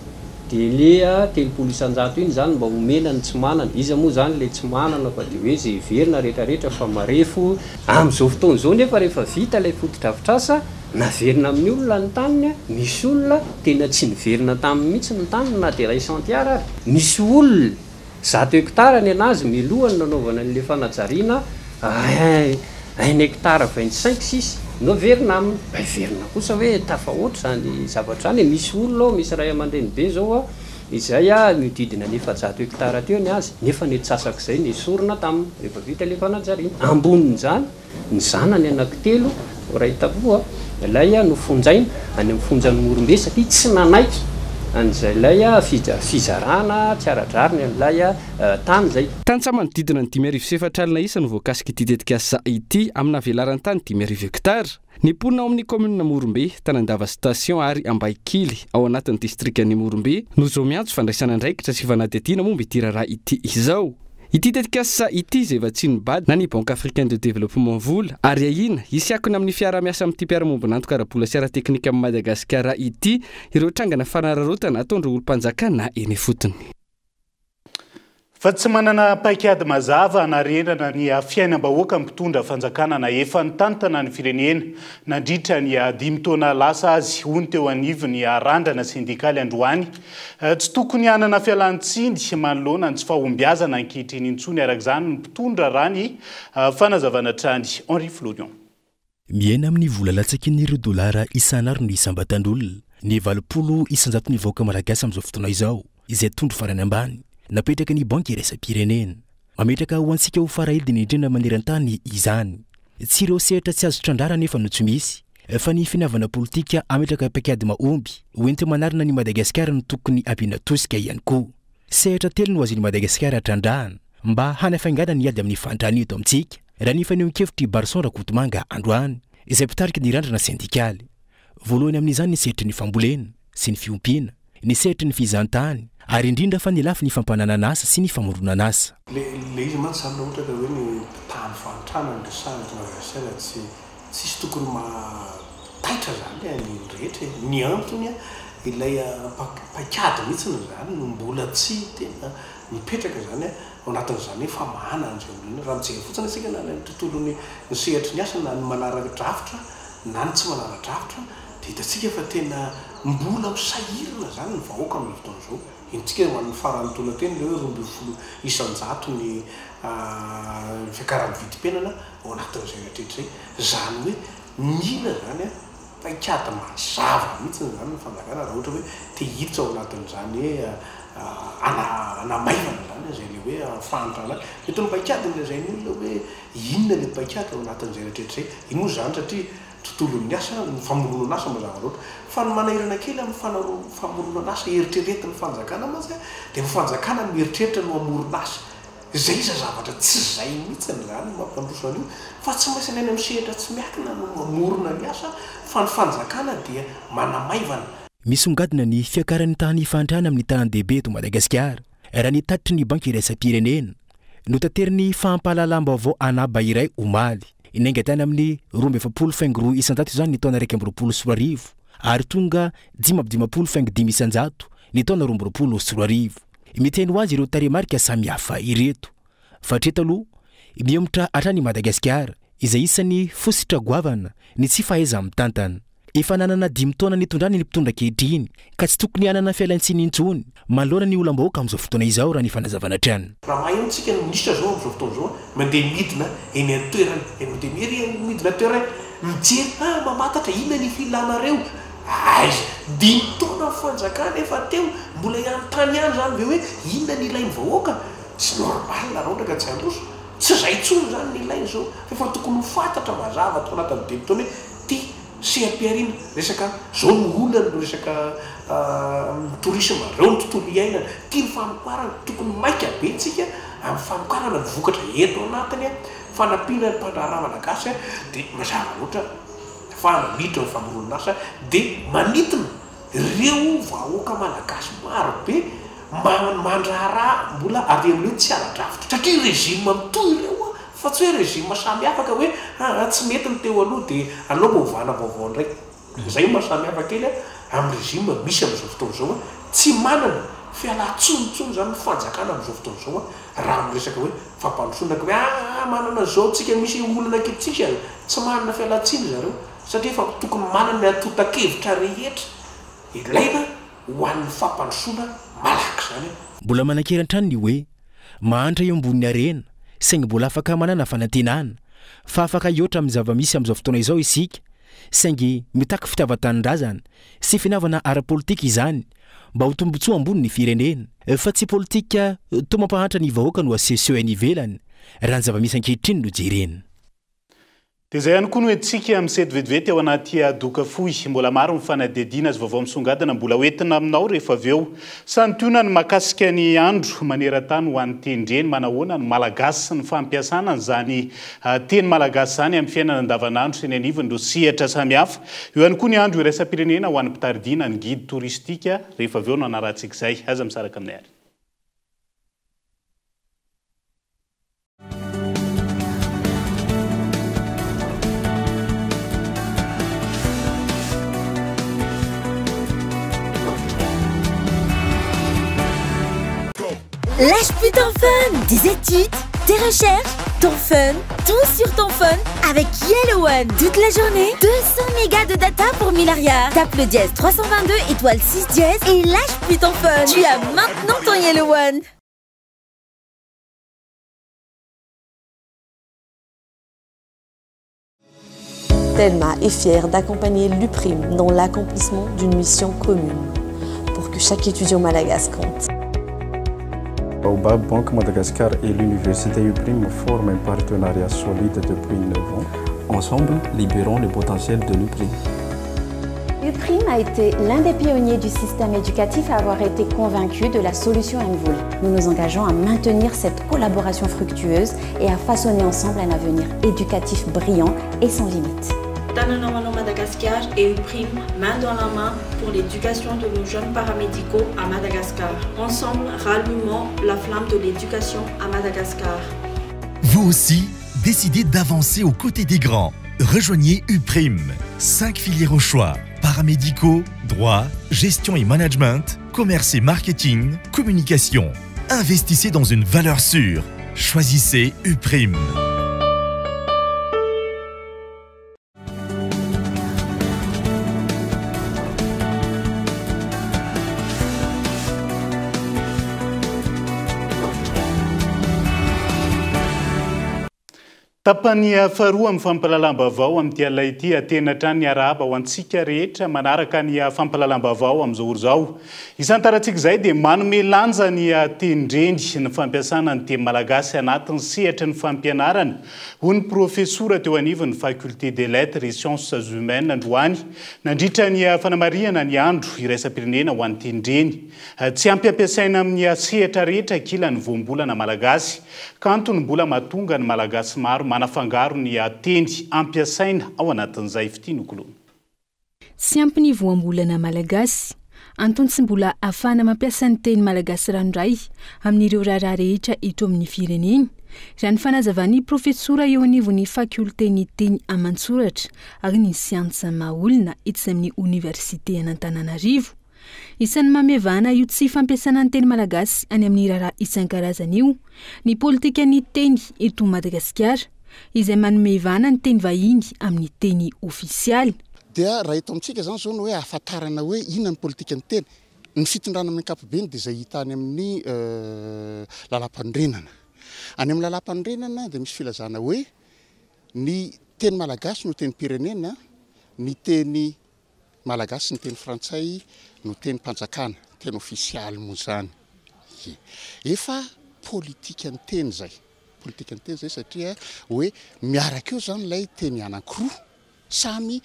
dia ilay 30 isan-jato iny izany mba omena ny tsy manana, iza moa izany ilay tsy manana fa dia hoe izay heverina rehetrarehetra fa marefo. Amin'izao fotoana izao nefa rehefa vita ilay fotodrafitrasa, Naverina amin'ny olona ny taniny, misy olona tena tsy niverina taminy mihitsy ny taniny na dia iray centiare ary. Misy olona 100 hectares ny anazy miloha ny nanaovana an'ilay fanajariana un un hectare 25 sisa no averina aminy. Mba heverina kosa hoe tafahoatra izany zavatra izany e, misy olona ao, misy ray aman-dreny be izao ao izay mihodidina ny 400 hectares teo ny azy nefa ny antsasak'izay nesorina taminy rehefa vita ilay fanajariana. Ambonin'izany, Ny zanany anankitelo, iray taloha, ilay nofonjaina any amin'ny fonjan'i Morombe satria tsy nanaiky an'izay ilay fizarana tsy ara-drariny an'ilay tany izay. Tantsaha manodidina ny 4004 isa no voakasik'ity tetikasa ity amina velaran-tany 5000 hektara. Ny mponina ao amin'ny kaominina Morombe, Tanandava Station ary Ambahikily ao anatin'ny distrikan'i Morombe no izao miantso fandraisana andraikitra sy fanadihadiana momba ity raharaha ity izao. Ity tetikasa ity izay vatsian'ny bad na ny Banque Africaine de Développement vola ary ahiana hisy akony amin'ny fiaraha-miasa amin'ity mpiara-mombon'antoka ara-bola sy ara-teknika amin'i Madagasikara ity ireo trangana fanararaotana ataon'ireo olom-panjakana eny ifotony. Fa tsy manana paikady mazava hanarenana ny fiainam-bahoaka ny mpitondra fanjakana na efa nitantana ny firenena nandritra ny dimy taona lasa azy, hoy ny teo anivon'ny Randrana sendikaly androany. Tsy tokony hanana fialan-tsiny manoloana ny tsy fahombiazana ankehitriny intsony araka izany ny mpitondra raha ny fanazavana hatrany. Henri Florian. Miaina amin'ny vola latsaky ny roa dolara isan'andro ny isam-batan'olona, ny 80 isan-jaton'ny vahoaka malagasy amin'izao fotoana izao, izay tondro farany ambany napetraky ny Banky iraisam-pirenena. Mametraka ho antsika ho faraidiny indrindra maneran-tany izany. Tsy ireo sehatra tsy azo trandrahana anefa no tsy misy, fa ny finiavana politika hametraka paikady mahomby hoenti-manarina an'i Madagasikara no tokony ampiana tosika ihany koa. Sehatra telo no azon'i Madagasikara trandrahana mba hanafaingana ny ady amin'ny fahantrana eto amintsika, raha ny fanehoan-kevitr'i Barson Rakotomanga androany, izay mpitarika ny randrana sendikaly. Voalohany amin'izany ny sehatry ny fambolena sy ny fiompiana, ny sehatry ny fizahantany ary indrindra fa ny lafiny fampananana asa sy ny famoronana asa. Le le izy mantsy zany raha ohatra ka hoe ny mpitaha ny fahantrana no resahana eto Madagasikara tsy tsisy tokony maha taitra zany ny rehetra e! Ny antony a Ilay paikady mihitsy izany no mbola tsy tena mipetraka izany ao anatin'izany hoe famahana an'izay olona. Raha mijery fotsiny isika na ny tontolon'ny ny sehatry ny asa na ny manara-drafitra na ny tsy manara-drafitra dia hitantsika fa tena mbola ho sahirana izany ny vahoaka amin'izao fotoana izao. Henontsika ho an'ny faran'ny taona teny ilay hoe 12% ny fiakaran'ny vidim-piainana ao anatin'izay rehetra izay. Izany hoe mila izany paikady mazava mihitsy izany ny fanjakana raha ohatra hoe te hiditra ao anatin'izany hoe hanamaivana izany izay ilay hoe fahantrana. Mety ny paikady no lazain'ny olona hoe inona ilay paikady ao anatin'izay rehetra izay. Iny moa izany satria tontolon'ny asa, ny famoronana asa mazava loatra. Fa ny manahirana kely amin'ny famoronana asa eritreretin'ny fanjakana mantsy dia ny fanjakana mieritreritra no hamorona asa. Izay iza zavatra tsy izay mihitsy izany no mampandroso an'io fa tsy maintsy ny any amin'ny sehatra tsy miankina no mamorona ny asa fa ny fanjakana dia manamaivana. Misongadina ny fiakaran'ny tahan'ny fahantrana amin'ny tanàn-dehibe eto Madagasikara, raha ny tatitry ny Banky iraisam-pirenena. Notaterin'ny fampahalalam-baovao Anaba iray omaly. Niainga tany amin'ny 42 faingo roa isan-jato izany ny taona 2021 ary tonga 55 faingo dimy isan-jato ny taona 2022. Miteny ho azy ireo tarehimarika samihafa ireto. Fa hatreto aloha, mihemotra hatrany i Madagasikara, izay isan'ny fositra goavana ny tsy fahaiza-mitantana. Efa nanana dimy taona nitondrany ny mpitondra ankehitriny, ka tsy tokony hanana fialantsiny intsony manoloana ny olam-bahoaka amin'izao fotoana izao, raha ny fanazavana hatrany. Raha maheno tsika ny minisitra zao amzao fotoana zao mandeha midina eny an-toerana eny mandeha ery midina terrain mijery ah mamantatra inona ny filanareo Aiza? Dimy taona ny fanjakana efa teo, mbola hanontany ihany izany ve hoe inona ny ilain'ny vahoaka? Tsy normal raha ohatra ka tsy handroso. Tsy izay intsony izany ny ilaina izao fa efa tokony ho fantatra mazava tao anatin'ny dimy taona hoe ity seha-pihariana, resaka izao no olana ny resaka tourisme, ireo ny tontolo iainana, ity ny famokarana, tokony maika be tsika amin'ny famokarana ny vokatra eto anatiny, fanampiana ny mpandraharaha malagasy dia mazava loatra. Ahafahana miditra amin'ny famoronana asa dia manintona ireo vahoaka malagasy maro be mandraharaha mbola avy amin'ny hoe tsy ara-drafitra satria régime mitohy ireo fa tsy hoe régime samy hafa ka hoe aa tsy mety ny teo aloha dia aleo mba ovana vaovao indray. Izay no maha samy hafa kely amin'ny régime misy amin'izao fotoana izao. Tsy manana fialan-tsiny intsony izany ny fanjakana amin'izao fotoana izao raha amin'ny resaka hoe fampandrosoana ka hoe aa manana zao tsika misy olana kely tsisy aza tsy manana fialantsiny zareo satria efa tokony manana ny antontan-kevitra rehetra ilaina ho an'ny fampandrosoana malaky zany a. Mbola manan-kery hatrany ny hoe mahantra eo ambonin'ny harena saingy mbola afaka manana fanantenana fa afaka hihoatra amin'ny zava-misy amin'izao fotoana izao isika saingy mitaky fitiavan-tanindrazana sy finiavana ara-politika izany mba ho tombontsoa ambony ny firenena fa tsy politika toa mampahantra ny vahoaka no asehoseho any ivelany raha ny zava-misy ankehitriny no jerena. Dia izay ihany koa no entintsika misety vetivety ao anaty doka fohy. Mbola maro ny fanadihadiana sy vaovao misongadina mbola hoentina aminao rehefa avy eo. Santionany mahakasika ny andro maneran-tany ho an'ny tenindreny. Manahoana ny Malagasy sy ny fampiasana an'izany teny malagasy izany amin'ny fiainana andavanandro sy eny anivon'ireo sehatra samihafa. Eo ihany koa ny andro iraisam-pirenena ho an'ny mpitari-dia na ny guide touristique rehefa avy eo no hanarahantsika izay. Aza misaraka aminay ary. Lâche plus ton phone, tes études, tes recherches, ton fun, tout sur ton phone avec Yellow One. Toute la journée, 200 mégas de data pour 1000 arrière. Tape le dièse 322 étoile 6 dièse et lâche plus ton phone. Tu as maintenant ton Yellow One. Telma est fière d'accompagner l'UPRIM dans l'accomplissement d'une mission commune pour que chaque étudiant malagasy compte. Baobab Bank Madagascar et l'Université UPRIM forment un partenariat solide depuis 9 ans. Ensemble, libérons le potentiel de l'UPRIM. UPRIM a été l'un des pionniers du système éducatif à avoir été convaincu de la solution MVola. Nous nous engageons à maintenir cette collaboration fructueuse et à façonner ensemble un avenir éducatif brillant et sans limite. Tanana ho anao Madagascar et UPRIM, main dans la main pour l'éducation de nos jeunes paramédicaux à Madagascar. Ensemble, rallumons la flamme de l'éducation à Madagascar. Vous aussi, décidez d'avancer aux côtés des grands. Rejoignez UPRIM. 5 filières au choix. paramédicaux, droit, gestion et management, commerce et marketing, communication. Investissez dans une valeur sûre. Choisissez Uprime. Tapany faharoa amin'ny fampahalalam-baovao amin'ity alina ity. Tena hatrany ny arahaba ho antsika rehetra manaraka ny fampahalalam-baovao amin'izao ora izao. Isantarantsika izay dia manome lanja ny tenin-dreny ny fampiasana ny teny malagasy anatin'ny sehatry ny fampianarana, hoy ny profesora teo anivon'ny Faculté des Lettres et Sciences Humaines androany nandritra ny fanamarihana ny andro iraisam-pirenena ho an'ny tenin-dreny. Tsy ampy ampiasaina amin'ny sehatra rehetra kila ny voambolana malagasy. Kanto no mbola mahatonga ny Malagasy maro manafangaro ny teny ampiasaina ao anatin'izay fitia nokoloina. Tsy ampy ny voambolana malagasy. Antony tsy mbola ahafahana mampiasa ny teny malagasy ranoray amin'ireo raharaha rehetra eto amin'ny firenena, raha ny fanazavan'ny profesora eo anivon'ny fakiolten'ny teny aman-tsoratra ary ny siansa maha-olona etsy amin'ny oniversitean'Antananarivo. Isan'ny manome vahana io tsy fampiasana ny teny malagasy any amin'ny raharaha isan-karazany io ny politikan'ny teny eto Madagasikara, izay manome vahana ny teny vahiny amin'ny teny ofisialy. Dia raha eto amintsika izany izao no hoe ahafantarana hoe inona ny politikan'ny teny, ny fitondrana amin'ny ankapobeny dia izay hita any amin'ny lalàmpanorenana. Any amin'ny lalàmpanorenana dia misy filazana hoe ny teny malagasy no tenim-pirenena, ny teny Malagasy sy ny teny frantsay no tenim-panjakana, teny ofisialy moa izany. Ie. Efa politikan'ny teny izay. Politikan'ny teny izay satria hoe miaraka eo izany ilay teny anankiroa samy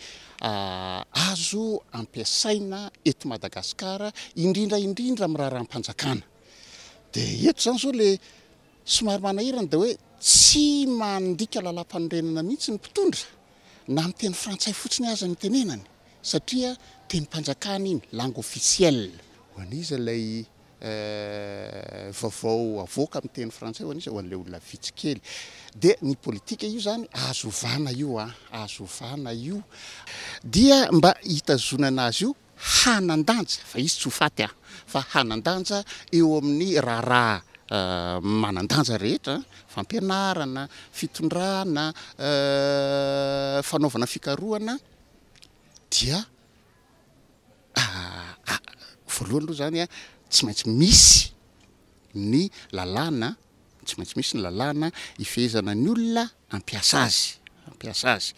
azo ampiasaina eto Madagasikara, indrindra indrindra amin'ny raharaham-panjakana. Dia eto izany izao ilay somary manahirana dia hoe tsy mandika lalàmpanorenana mihitsy ny mpitondra na amin'ny teny frantsay fotsiny aza no itenenany satria tenim-panjakana iny, langue officielle. Ho an'iza ilay vaovao avoaka amin'ny teny frantsay, ho an'iza? Ho an'ilay olona vitsy kely. Dia ny politika io izany azo ovana io an, azo ovana io. Dia mba hitazonana azy io hanan-danja, fa izy tsy ho faty an, fa hanan-danja eo amin'ny raharaha manan-danja rehetra, fampianarana, fitondrana, fanaovana fikarohana dia voalohany aloha izany an, tsy maintsy misy ny lalàna, tsy maintsy misy ny lalàna ifehezana ny olona hampiasa azy, hampiasa azy.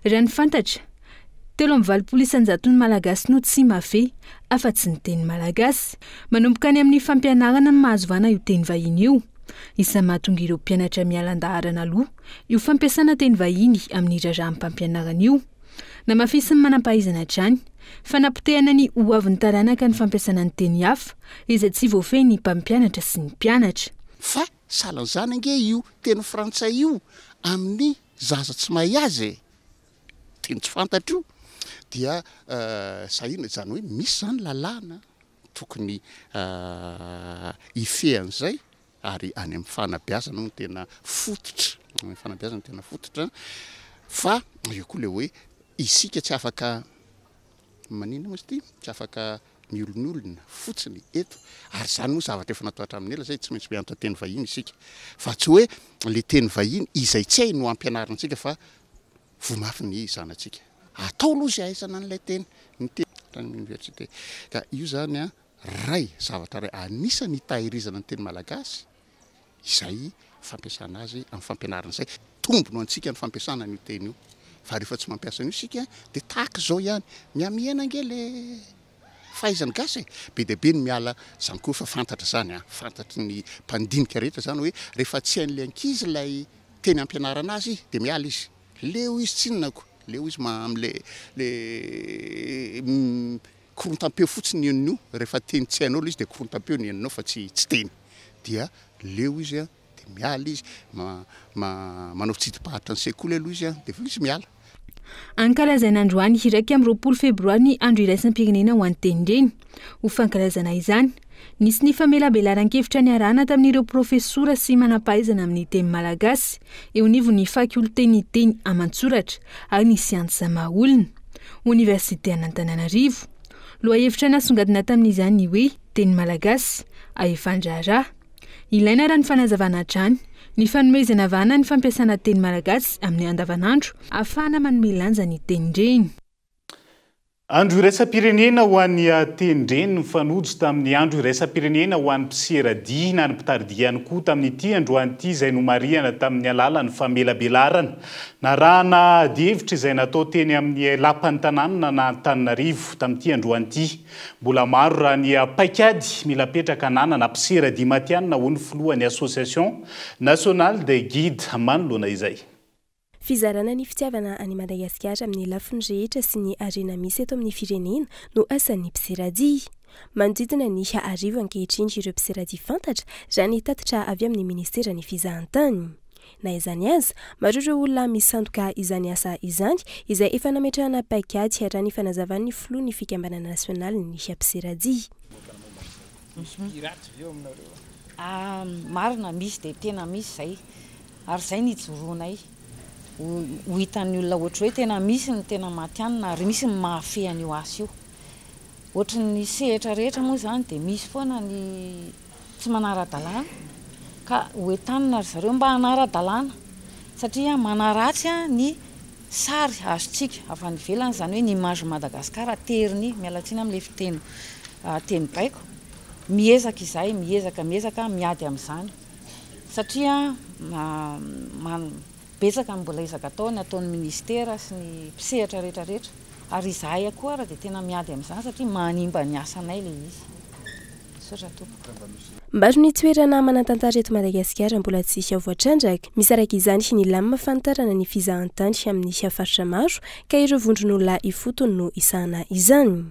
Raha ny fantatra, 83 isan-jaton'ny Malagasy no tsy mahafehy afa-tsy ny teny malagasy. Manomboka any amin'ny fampianarana no mahazo vahana io teny vahiny io. Isan'ny mahatonga ireo mpianatra miala an-daharana aloha io fampiasana teny vahiny amin'ny raharaham-pampianarana io. Namafisin'ny manampahaizana hatrany fa napotehana ny hoavin'ny taranaka ny fampiasana ny teny hafa izay tsy voafehin'ny mpampianatra sy ny mpianatra. Fa sahalan'izany ange io teny frantsay io amin'ny zaza tsy mahay azy e! Teny tsy fantatra io dia sahina, izany hoe misy izany lalàna tokony hifehy an'izay ary any amin'ny fanabeazana no tena fototra, any amin'ny fanabeazana no tena fototra fa eo koa ilay hoe isika tsy afaka maninona moa izy ity? Tsy afaka miolonolona fotsiny eto ary izany moa zavatra efa natao hatramin'ny ela izay, tsy maintsy mianatra teny vahiny isika fa tsy hoe ilay teny vahiny izay tsy hay no ampianarina antsika fa voa mafy ny zanatsika. Atao aloha izay ahaizana an'ilay teny, ny teny hatrany amin'ny oniversite. Ka io izany an, ray, zavatra iray anisan'ny hitahirizana ny teny malagasy izay fampiasana azy amin'ny fampianarana izay. Tombony ho antsika ny fampiasana an'io teny io. Fa rehefa tsy mampiasa an'io isika dia tahaka izao ihany. Mihamihena ange le fahaizan'ny gasy e! Be dia be ny miala, izany koa efa fantatra izany an, fantatry ny mpandinika rehetra izany hoe rehefa tsy hain'ilay ankizy ilay teny ampianarana azy dia miala izy. Leo izy tsinona ko, leo izy ma amle le korontam-peo fotsiny ny henon'io, rehefa teny tsy hainao ilay izy dia korontam-peo ny henonao fa tsy tsy teny. Dia leo izy an, dia miala izy, ma ma manao tsidim-paharitra ny sekoly aloha izy an, dia avy eo izy miala. Ankalazaina androany 21 febroary ny andro iraisam-pirenena ho an'ny tenin-dreny. Ho fankalazana izany, nisy ny famelabelaran-kevitra niarahana tamin'ireo profesora sy manampahaizana amin'ny teny malagasy eo anivon'ny fakiolten'ny teny aman-tsoratra ary ny siansa maha olona. Oniversite an'Antananarivo. Lohahevitra nasongadina tamin'izany ny hoe teny malagasy, ahefan-draharaha. Ilaina raha ny fanazavana hatrany ny fanomezana vahana ny fampiasana teny malagasy amin'ny andavanandro ahafahana manome lanja ny tenin-dreny. Andro iraisam-pirenena ho an'ny tenin-dreny nifanojo tamin'ny andro iraisam-pirenena ho an'ny mpiseradia na ny mpitaridia ihany koa tamin'ity androany ity izay nomarihana tamin'ny alalan'ny famelabelarana narahana adihevitra izay natao teny amin'ny lapan'ny tanànan'Antananarivo tamin'ity androany ity. Mbola maro raha ny paikady mila apetraka ananana mpiseradia matihanina hoy ny filohan'ny Association nationale des guides manoloana izay. Fizarana ny fitiavana an'i Madagasikara amin'ny lafiny rehetra sy ny harena misy eto amin'ny firenena no asan'ny mpiseradia. Manodidina ny arivo ankehitriny ireo mpiseradia fantatra, raha ny tatitra avy amin'ny ministeran'ny fizahantany. Na izany aza, maro ireo olona misandoka izany asa izany, izay efa nametrahana paikady raha ny fanazavan'ny filohan'ny fikambanana nasionalin'ny mpiseradia. Misy pirates ve ao aminareo? Marina, misy dia tena misy izay. Ary izay no ijoroanay. Ho hitan'ny olona ohatry hoe tena misy ny tena matihanina ary misy ny mahafehy an'io asa io. Ohatry ny sehatra rehetra moa izany dia misy foana ny tsy manara-dalàna ka ho entanina ry zareo mba hanara-dalàna satria manaratsy ny sary azontsika avy any ivelany, izany hoe ny image Madagascar ateriny, miala tsiny amin'ilay fiteny teny baiko, miezaka izahay, miezaka, miezaka miady amin'izany. Satria betsaka ny mbola ezaka atao, ny ataon'ny ministera sy ny mpisehatra rehetra rehetra, ary izahay koa ara dia tena miady amin'izany satria manimba ny asanay ilay izy. Misaotra tompoko. Maro ny toerana manan-tantara eto Madagasikara mbola tsy voatrandraka. Misy araka izany ny lamina fanitarana ny fizahantany amin'ny faritra maro ka ireo vondron'olona ifotony no isahana izany.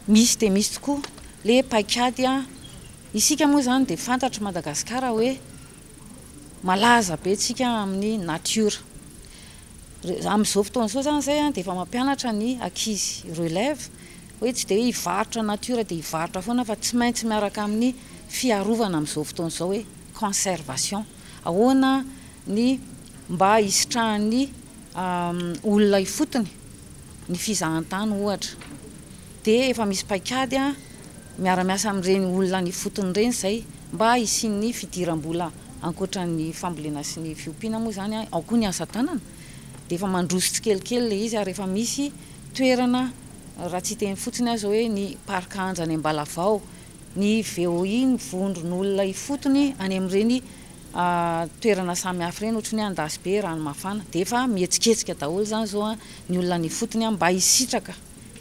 Misy dia misy tokoa le paikady a! Isika moa izany dia fantatr'i Madagasikara hoe malaza be tsika amin'ny natiora. Amin'izao fotoana izao izany izay dia efa mampianatra ny ankizy relève hoe tsy dia hoe hivarotra natiora dia hivarotra foana fa tsy maintsy miaraka amin'ny fiarovana amin'izao fotoana izao hoe conservation. Ahoana ny mba hisitrahan'ny olona ifotony ny fizahantany ohatra. Dia efa misy paikady miara-miasa amin'ireny olona any ifotony ireny izay mba hisian'ny fidiram-bola ankoatra ny fambolena sy ny fiompiana moa izany, ao koa ny asa tanana, dia efa mandroso tsikelikely ilay izy ary efa misy toerana raha tsy hiteny fotsiny aza hoe ny parc Anja any Ambalavao, ny VOI, ny vondron'olona ifotony any amin'ireny toerana samihafa ireny ohatran'ny hoe Andasibe, Ranomafana, dia efa mihetsiketsika daholo izany izao ny olona any ifotony mba hisitraka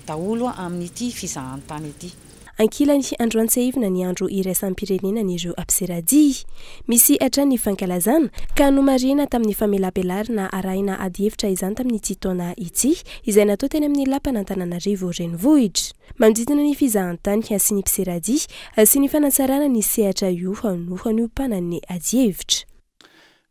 daholo amin'ity fizahantany ity. Ankilany, androany tsiahivina ny andro iraisam-pirenenan'ireo mpiseradia. Misy hatrany ny fankalazana, ka nomarihina tamin'ny famelabelarana arahina adihevitra izany tamin'ity taona ity, izay natao teny amin'ny lapan'Antananarivo renivohitra. Manodidina ny fizahantany sy ny mpiseradia sy ny fanatsarana ny sehatra io no niompanan'ny adihevitra.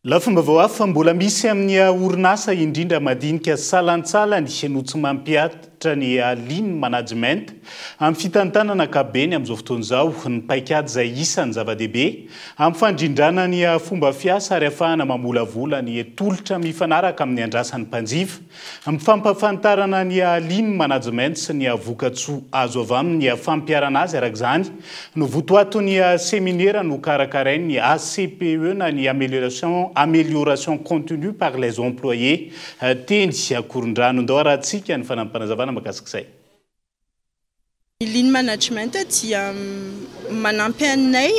Lafim-baovao hafa, mbola misy amin'ny orinasa indrindra madinika salantsalany no tsy mampihatra ny Lean Management amin'ny fitantanana ankapobeny amin'izao fotoana izao. Ny paikady izay isan'ny zava-dehibe amin'ny fandrindrana ny fomba fiasa ary ahafahana mamolavola ny tolotra mifanaraka amin'ny andrasan'ny mpanjifa. Ny fampahafantarana ny Lean Management sy ny vokatsoa azo avy amin'ny fampiharana azy araka izany no votoaton'ny seminera nokarakarain'ny ACPE na ny Amélioration Amélioration Continue par les Employés teny Ankorondrano. Ndao arahantsika ny fanampinazavana mahakasika izay. Ny lean management dia manampy anay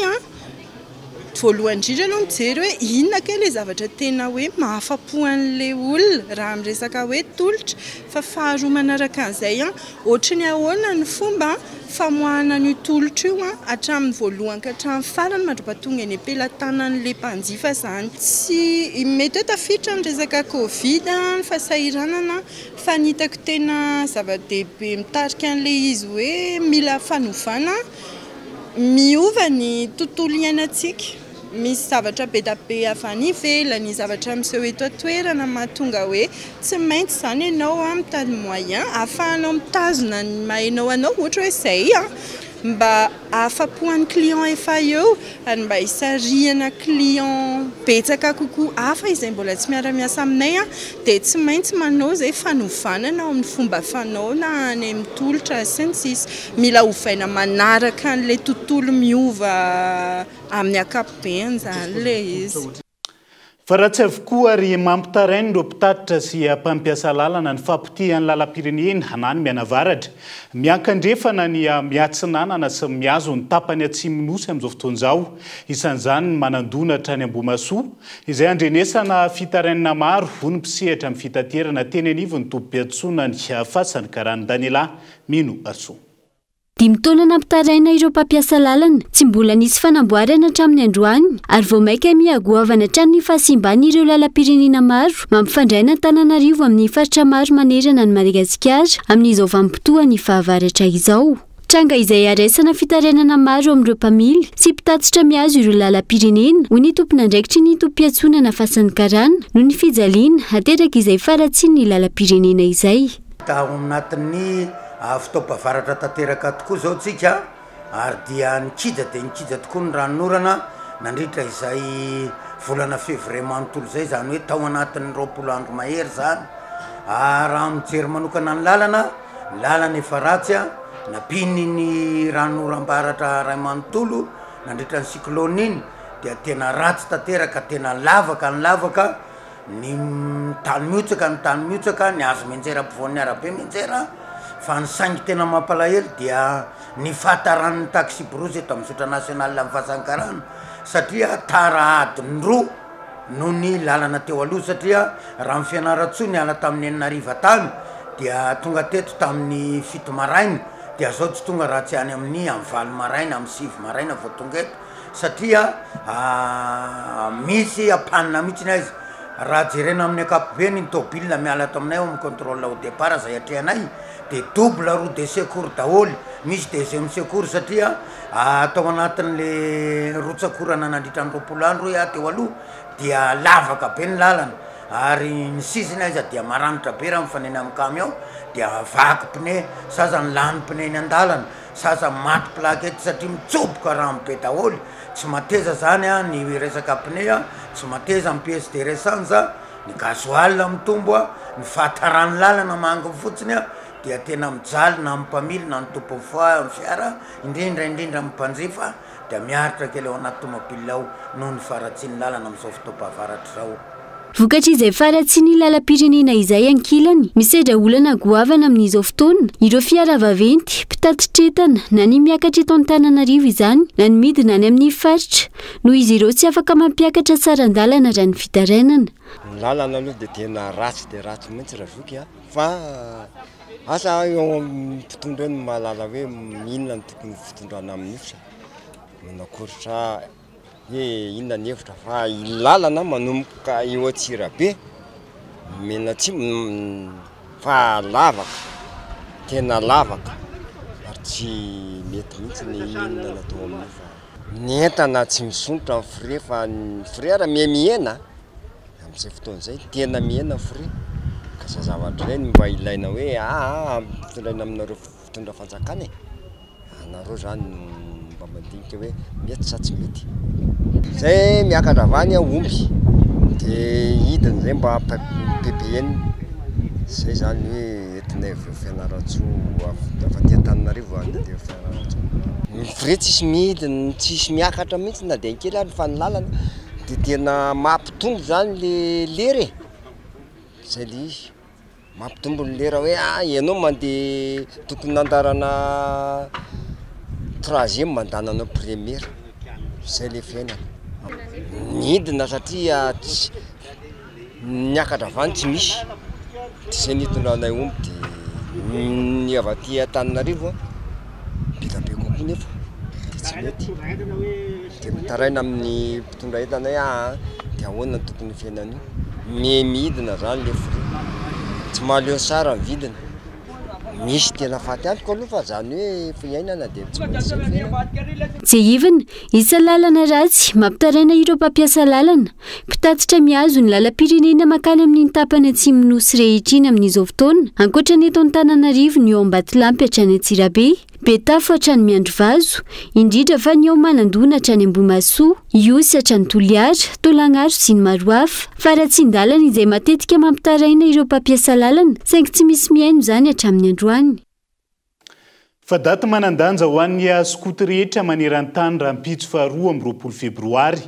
voalohany indrindra aloha mijery hoe inona kay ilay zavatra tena hoe mahafa-po an'ilay olona raha amin'ny resaka hoe tolotra, fa faharoa manaraka an'izay ohatry ny ahoana ny fomba famoahana an'io tolotra io hatramin'ny voalohany ka hatramin'ny farany mandra-pahatonga eny am-pelatanan'ilay mpanjifa izany. Tsy mety hoe tafiditra ny resaka covid, ny fahasahiranana Fa ny hitako tena zava-dehibe mitarika an'ilay izy hoe mila fanovana, miova ny tontolo iainantsika, misy zavatra be dia be avy any ivelany, zavatra miseho eto an-toerana mahatonga hoe tsy maintsy izany ianao mitady moyen ahafahanao mitazona ny maha ianao anao, ohatra hoe izay an! Mba ahafapoan'ny client efa eo ary mba hisarihana client betsaka kokoa hafa izay mbola tsy miara-miasa aminay dia tsy maintsy manao izay fanovanana ao amin'ny fomba fanao na any amin'ny tolotra sy ny sisa. Mila ovaina manaraka an'ilay tontolo miova amin'ny ankapobeny izany ilay izy. Fa raha tsy avokoa ary mampitaraina ireo mpitatitra sy mpampiasa lalana ny fahapotehan'ny lalam-pirenena na ny mianavaratra, miankandrefana ny miatsinanana sy mihazo ny tapany atsimon'ny Nosy amin'izao fotoana izao. Isan'izany ny Manandona hatrany Ambohimahasoa, izay andrenesana fitarainana maro, hoy ny mpisehatra amin'ny fitaterana teny anivon'ny tobim-piantsonan'ny Fasan'ny Karana Daniela Mino Arsoa. Dimy taona nampitaraina ireo mpampiasa lalana, tsy mbola nisy fanamboarana hatramin'ny androany ary vao mainka miha goavana hatrany ny fahasimban'ireo lalam-pirenena maro mampifandray an'Antananarivo amin'ny faritra maro manerana an'i Madagasikara amin'izao vanim-potoan'ny fahavaratra izao. Tranga izay haraisana fitarainana maro amin'ireo mpamily sy mpitatitra mihazo ireo lalam-pirenena, hoy ny tompon'andraikitry ny tobim-piantsonana Fasan'ny Karana, noho ny fijaliana aterak'izay faharatsian'ny lalam-pirenena izay. Tao anatin'ny fotoam-pahavaratra tanteraka tokoa izao tsika ary dia nikija dia nikija tokoa ny ranonorana nandritra izay volana fevrier manontolo izay, izany hoe tao anatin'ny 20 andro mahery izany. Raha mijery manokana ny lalana, ny lalana efa ratsy, nampian'iny ranonoram-baratra iray manontolo nandritra ny cyclone iny dia tena ratsy tanteraka, tena lavaka ny lavaka. Ny tany mihotsaka, ny tany mihotsaka, ny hazo mianjera ampovoan'ny arabe mianjera, fa ny saingy tena mampalahelo dia ny fahataran'ny taxi-brousse eto amin'ny zotra national amin'ny Fasankarana satria tara adiny roa noho ny lalana teo aloha satria raha ny Fianarantsoa niala tamin'ny enina hariva tany dia tonga teto tamin'ny fito maraina dia zao tsy tonga raha tsy any amin'ny amin'ny valo maraina amin'ny sivy maraina vao tonga eto. satria misy panne mihitsy ny aiza, raha jerena amin'ny ankapobeny ny tôbila miala ato aminay ao amin'ny contrôle au départ zay atrehanay de double roue de secours daholo, misy deuxième secours satria tao anatin'le rotsak'orana nandritra ny 20 andro hoy aho teo aloha dia lavaka be ny lalana ary ny sisiny aiza dia maranitra be raha mifanena amin'ny camion dia vaky pneu, sasany lany pneu eny an-dalana. Zaza maty plaque eto satria mitsoboka rano be daholo, tsy mateza zany an ny resaka pneu an, tsy mateza ny pièce de rechange, ny gasoil mitombo an, ny fahataran'ny lalana manginy fotsiny an, dia tena mijaly na ny mpamily na ny tompon'ny fiara, indrindra indrindra ny mpanjifa dia miaritra kely ao anaty tomobile ao noho ny faharatsian'ny lalana amin'izao fotoam-pahavaratra izao. Vokatr'izay faharatsian'ny lalam-pirenena izay ankilany, misedra olana goavana amin'izao fotoana ireo fiara vaventy, mpitatitr'entana, na ny miakatra eto Antananarivo izany na ny midina any amin'ny faritra, noho izy ireo tsy afaka mampiakatra saran-dalana raha ny fitarainana. Ny lalana aloha dia tena ratsy dia ratsy mihitsy Razoky a, fa asa eo amin'ny mpitondra eo no mahalala hoe inona no tokony fitondrana amin'io sa manakory sa hoe inona ny hevitra fa iny lalana manomboka eo Antsirabe mianatsimo fa lavaka, tena lavaka ary tsy mety mihitsy ny inona natao amin'io fa ny entana tsy misondrotra ny frais fa ny frais ary miha-mihena amin'izay fotoana izay, tena mihena ny frais ka zay zavatra izay no mba ilaina hoe aa ampitondraina aminareo mpitondra fanjakana e. Anareo zany no mba mandinika hoe mety sa tsy mety. Zay miakatra avy any omby de hidiny zay mba PPN zay zany hoe entinay avy eo Fianarantsoa avy aty Antananarivo any aty Fianarantsoa. Ny frais tsisy midiny tsisy miakatra mihitsy na de kely ary fa ny lalana de tena mampitombo zany le lera e, zay le izy. Mampitombo ny lera hoe ah ianao mandeha tokony andarana troisième mandany anao première, zay le fiainana. Nidina satria tsy niakatra avy any tsy misy, de zay nitondranay omby de ny avy aty Antananarivo an be dia be kokoa nefa de tsy mety, de mitaraina amin'ny mpitondra entana hoe aa de ahoana no tokony ho fiainan'io. Miha midina zany le fruit, tsy mahaleo sara ny vidiny, misy tena faty antoka aloha fa zany hoe fiainana de tsy maintsy zay fiainana. Tsiahivina, isan'ny lalana ratsy mampitaraina ireo mpampiasa lalana, mpitatitra mihazo ny lalam-pirenena mankany amin'iny tapany atsimon'ny Nosy rehetra iny amin'izao fotoana, ankoatra ny eto Antananarivo ny eo Ambatolampy hatrany Antsirabe. Betafo hatrany Miandrivazo, indrindra fa ny ao Manandona hatrany Ambohimahasoa, Ihosy hatrany Toliara, Tolagnaro sy ny maro hafa. Faharatsian-dalana izay matetika mampitaraina ireo mpampiasa lalana, saingy tsy misy mihaino izany hatramin'ny androany. Fa daty manan-danja ho an'ny skoto rehetra maneran-tany rahampitso faha 22 febroary.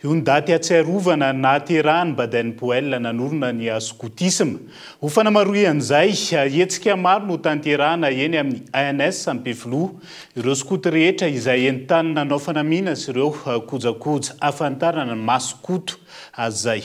Io ny daty ahatsiarovana ny nahaterahan'i Baden Powell nanorina ny skotisma. Ho fanamaroian'izay, hetsika maro no tanterahana eny amin'ny ANS Ampefiloha. Ireo skoto rehetra izay entanina hanao fanamiana sy ireo kojakoja ahafantarana ny maha skoto azy izay.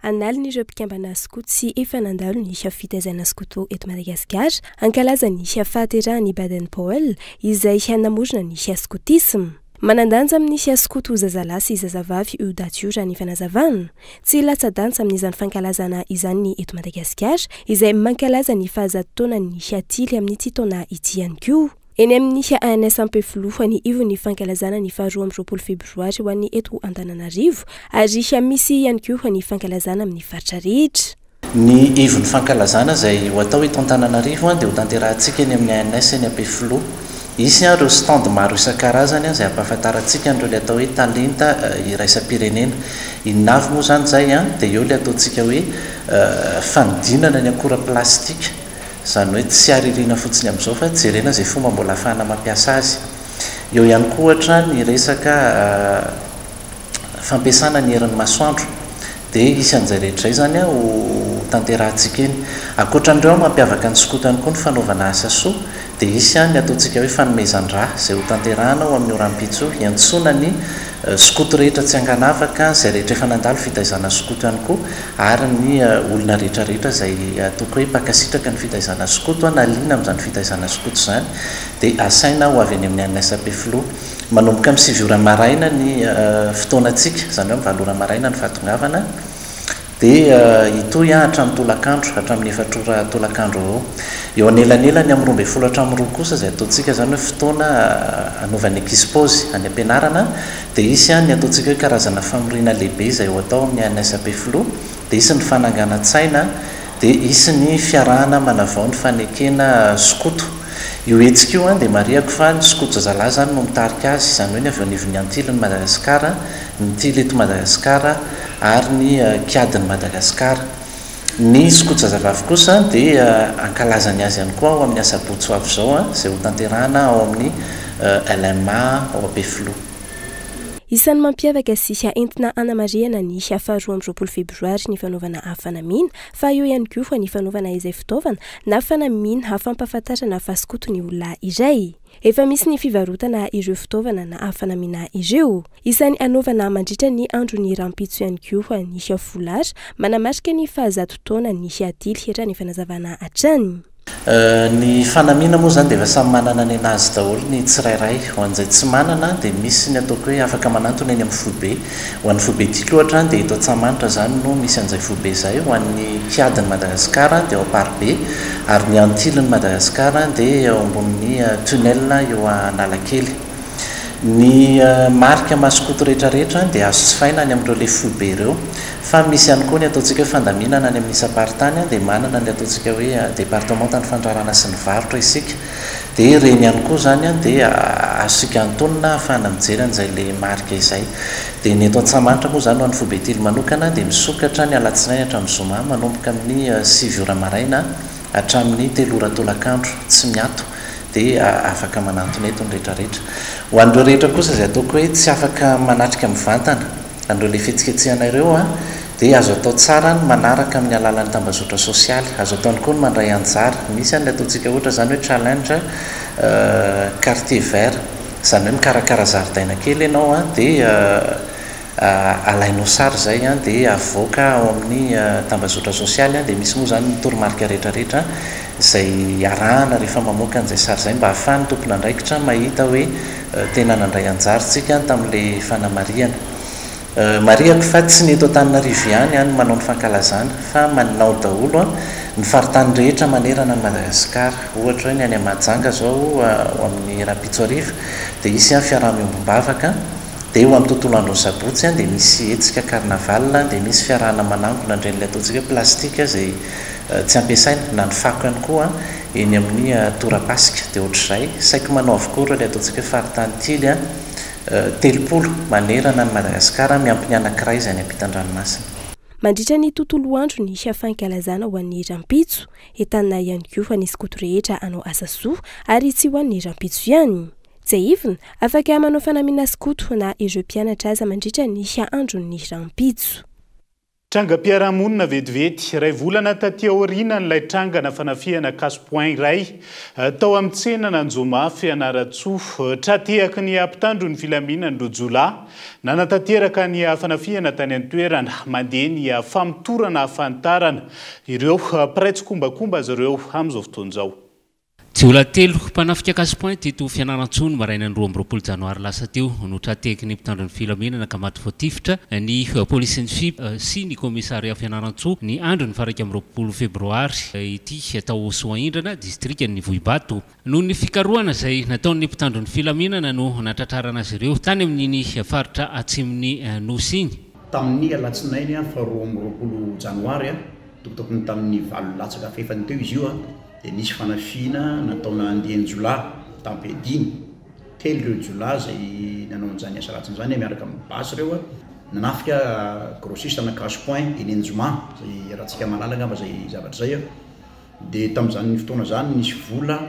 An'aliny ireo mpikambana skoto sy efa nandalo ny fitaizana skoto eto Madagasikara hankalaza ny fahaterahan'i Baden Powell izay namorona ny skotisma. Manan-danja amin'ny skoto zazalahy sy zazavavy io daty io raha ny fanazavana. Tsy latsa-danja amin'izany fankalazana izany ny eto Madagasikara izay mankalaza ny fahazato taonan'ny Tily amin'ity taona ity ihany koa. Eny amin'ny ANS Ampefiloha ny ivon'ny fankalazana ny faha 22 febroary ho an'ny eto Antananarivo ary misy ihany koa ny fankalazana amin'ny faritra rehetra. Ny ivon'ny fankalazana izay ho atao eto Antananarivo dia ho tanterahantsika eny amin'ny ANS eny Ampefiloha. Hisy ireo stand maro isan-karazany izay hampahafantarantsika an'ireo ilay atao hoe talenta iraisam-pirenena. Inona avy moa izany izay? Dia eo ilay ataontsika hoe fanodinana ny akora plastika. Izany hoe tsy aririana fotsiny amin'izao fa jerena izay fomba mbola ahafahana mampiasa azy. Eo ihany koa ohatra ny resaka fampiasana ny herin'ny masoandro dia hisy an'izay rehetra izay izany ho tanterahantsika eny. Ankoatra an'ireo mampiavaka ny skoto ihany koa ny fanaovana asa soa dia hisy ny ataontsika hoe fanomezan-drà izay ho tanterahana ao amin'io rahampitso io hiantsoana ny skoto rehetra tsy ankanavaka, izay rehetra efa nandalo fitaizana skoto ihany koa ary ny olona rehetra rehetra izay ataoko hoe mpankasitraka ny fitaizana skoto na liana amin'izany fitaizana skoto izany dia asaina ho avy eny amin'ny ANS Ampefiloha. Manomboka amin'ny 9 ora maraina ny fotoanantsika, izany hoe amin'ny 8 ora maraina ny fahatongavana dia hitohy hatramin'ny tolakandro, hatramin'ny 4 ora tolakandro eo ho eo. Eo anelanelany amin'ny 12 hatramin'ny 2 kosa izay ataontsika izany hoe fotoana hanaovan'ny ankizy paozy any am-pianarana Dia hisy ny ataontsika hoe karazana famoriana lehibe izay ho atao amin'ny ANS Ampefiloha, dia hisy ny fananganan-tsaina, dia hisy ny fiarahana manavao ny fanekena skoto. Io hetsika io dia marihako fa ny skoto zazalahy izany no mitarika azy, izany hoe ny avy eo anivon'ny Antilin'i Madagasikara, ny Tily eto Madagasikara ary ny Kiadin'i Madagasikara. Ny skoto zazavavy kosa dia hankalaza ny azy ihany koa ao amin'ny asabotsy ho avy izao izay hotanterahana ao amin'ny LMA ao Ampefiloha. Isan'ny mampiavaka sy entina hanamarihana ny faha 22 febroary ny fanaovana fanamiana fa eo ihany koa ny fanaovana izay fitaovana na fanamiana fampahafantarana fa skoto ny olona iray. Efa misy ny fivarotana ireo fitaovana na fanamiana ireo. Isan'ny hanaovana mandritra ny andron'ny rahampitso ihany koa ny foulard manamarika ny fahazato taonan'ny Tily, raha ny fanazavana hatrany. Ny fanamiana moa izany dia efa samy manana ny an'azy daholo ny tsirairay. Ho an'izay tsy manana dia misy ny ataoko hoe afaka manantona eny amin'ny foibe. Ho an'ny foibe Tily ohatra dia eto Antsahamanitra izany no misy an'izay foibe izay. Ho an'ny Kiadin'i Madagasikara dia ao Amparibe ary ny Antilin'i Madagasikara dia eo ambonin'ny tunnel eo Analakely. Ny marika maskoto rehetra rehetra dia azo jifaina any amin'ireo ilay foibe ireo. Fa misy ihany koa ny ataontsika hoe fandaminana any amin'ny isam-paritany dia manana ny ataontsika hoe departemantan'ny fandraharahana sy ny varotra isika. Dia ireny ihany koa izany dia azontsika antonona ahafahana mijery an'izay ilay marika izay. Dia ny eto Antsahamanitra moa izany ho an'ny foibe Tily manokana dia misokatra ny alatsinainy hatramin'ny zoma manomboka amin'ny 9 ora maraina hatramin'ny 3 ora tolakandro, tsy miato, dia afaka manantona eto ny rehetra rehetra. Ho an'ireo rehetra kosa izay ataoko hoe tsy afaka manatrika mivantana an'ireo ilay fihetsiketsehana ireo dia azo atao tsara ny manaraka amin'ny alalan'ny tambazotra sosialy. Azo atao ihany koa ny mandray anjara. Misy an'ilay ataontsika ohatra izany hoe challenge quartier vert. Izany hoe mikarakara zaridaina kely ianao dia alainao sary izay dia avoaka ao amin'ny tambazotra sosialy dia misy moa izany ny toromarika rehetra rehetra izay arahana rehefa mamoaka an'izay sary izay mba ahafahan'ny tompon'andraikitra mahita hoe tena nandray anjara isika tamin'ilay fanamarihana. Marihako fa tsy ny eto Antananarivo ihany no manao ny fankalazana fa manao daholo ny faritany rehetra manerana an'i Madagasikara. Ohatra hoe ny any Mahajanga izao ho amin'ny rahampitso hariva dia hisy fiaraha-miombom-bavaka, dia ho amin'ny tontolo andron'ny sabotsy dia misy hetsika carnaval, dia misy fiarahana manangona an'ireny ilay ataontsika hoe plastika izay tsy ampiasaina na ny fako ihany koa. eny amin'ny torapasika. Dia ohatr'izay, saiky manao avokoa ireo ilay ataontsika hoe faritany tily 30 manerana an'i Madagasikara miampy ny anankiray izay any ampitan-dranomasina. Mandritra ny tontolo andro ny fankalazana ho an'ny rahampitso, entanina ihany koa ny skoto rehetra hanao asa soa ary tsy ho an'ny rahampitso ihany. Tsiahivina, afaka manao fanamiana skoto na ireo mpianatra aza mandritra ny andron'ny rahampitso. Trangam-piarahamonina vetivety, iray volana taty aorianan'ilay trangana fanafihana cash point iray tao amin'ny tsenan'Anjoma Fianarantsoa. Tra-tehaky ny mpitandro ny filaminana ireo jiolahy nanatanteraka ny fanafihana tany an-toerana. Mandeha ny famotorana hahafantarana ireo mpiray tsikombakomba azy ireo amin'izao fotoana izao. Jiolahy telo mpanafika cash point teto Fianarantsoa ny marainan'ny 22 janoary lasa teo no tra-tehaky ny mpitandro ny filaminana ka maty voatifitra ny polisin'ny FIP sy ny commissariat Fianarantsoa ny andron'ny faha 21 febroary ity tao Soaindrana, distrikan'ny Vohibato. Noho ny fikarohana izay nataon'ny mpitandro ny filaminana no natratrarana azy ireo tany amin'iny faritra atsimon'ny Nosy iny. Tamin'ny alatsinainy faha 22 janoary, tokotokony tamin'ny valo latsaka fahefany teo izy io, dia nisy fanafihana nataona andian-jiolahy mitam-piadiana. Telo ireo jiolahy izay nanao an'izany asa ratsiny izany miaraka amin'ny basy ireo, nanafika grossiste na cash point eny Anjoma, izay iarahantsika mahalala angamba izay zavatra izay. Dia tamin'izany fotoana izany nisy vola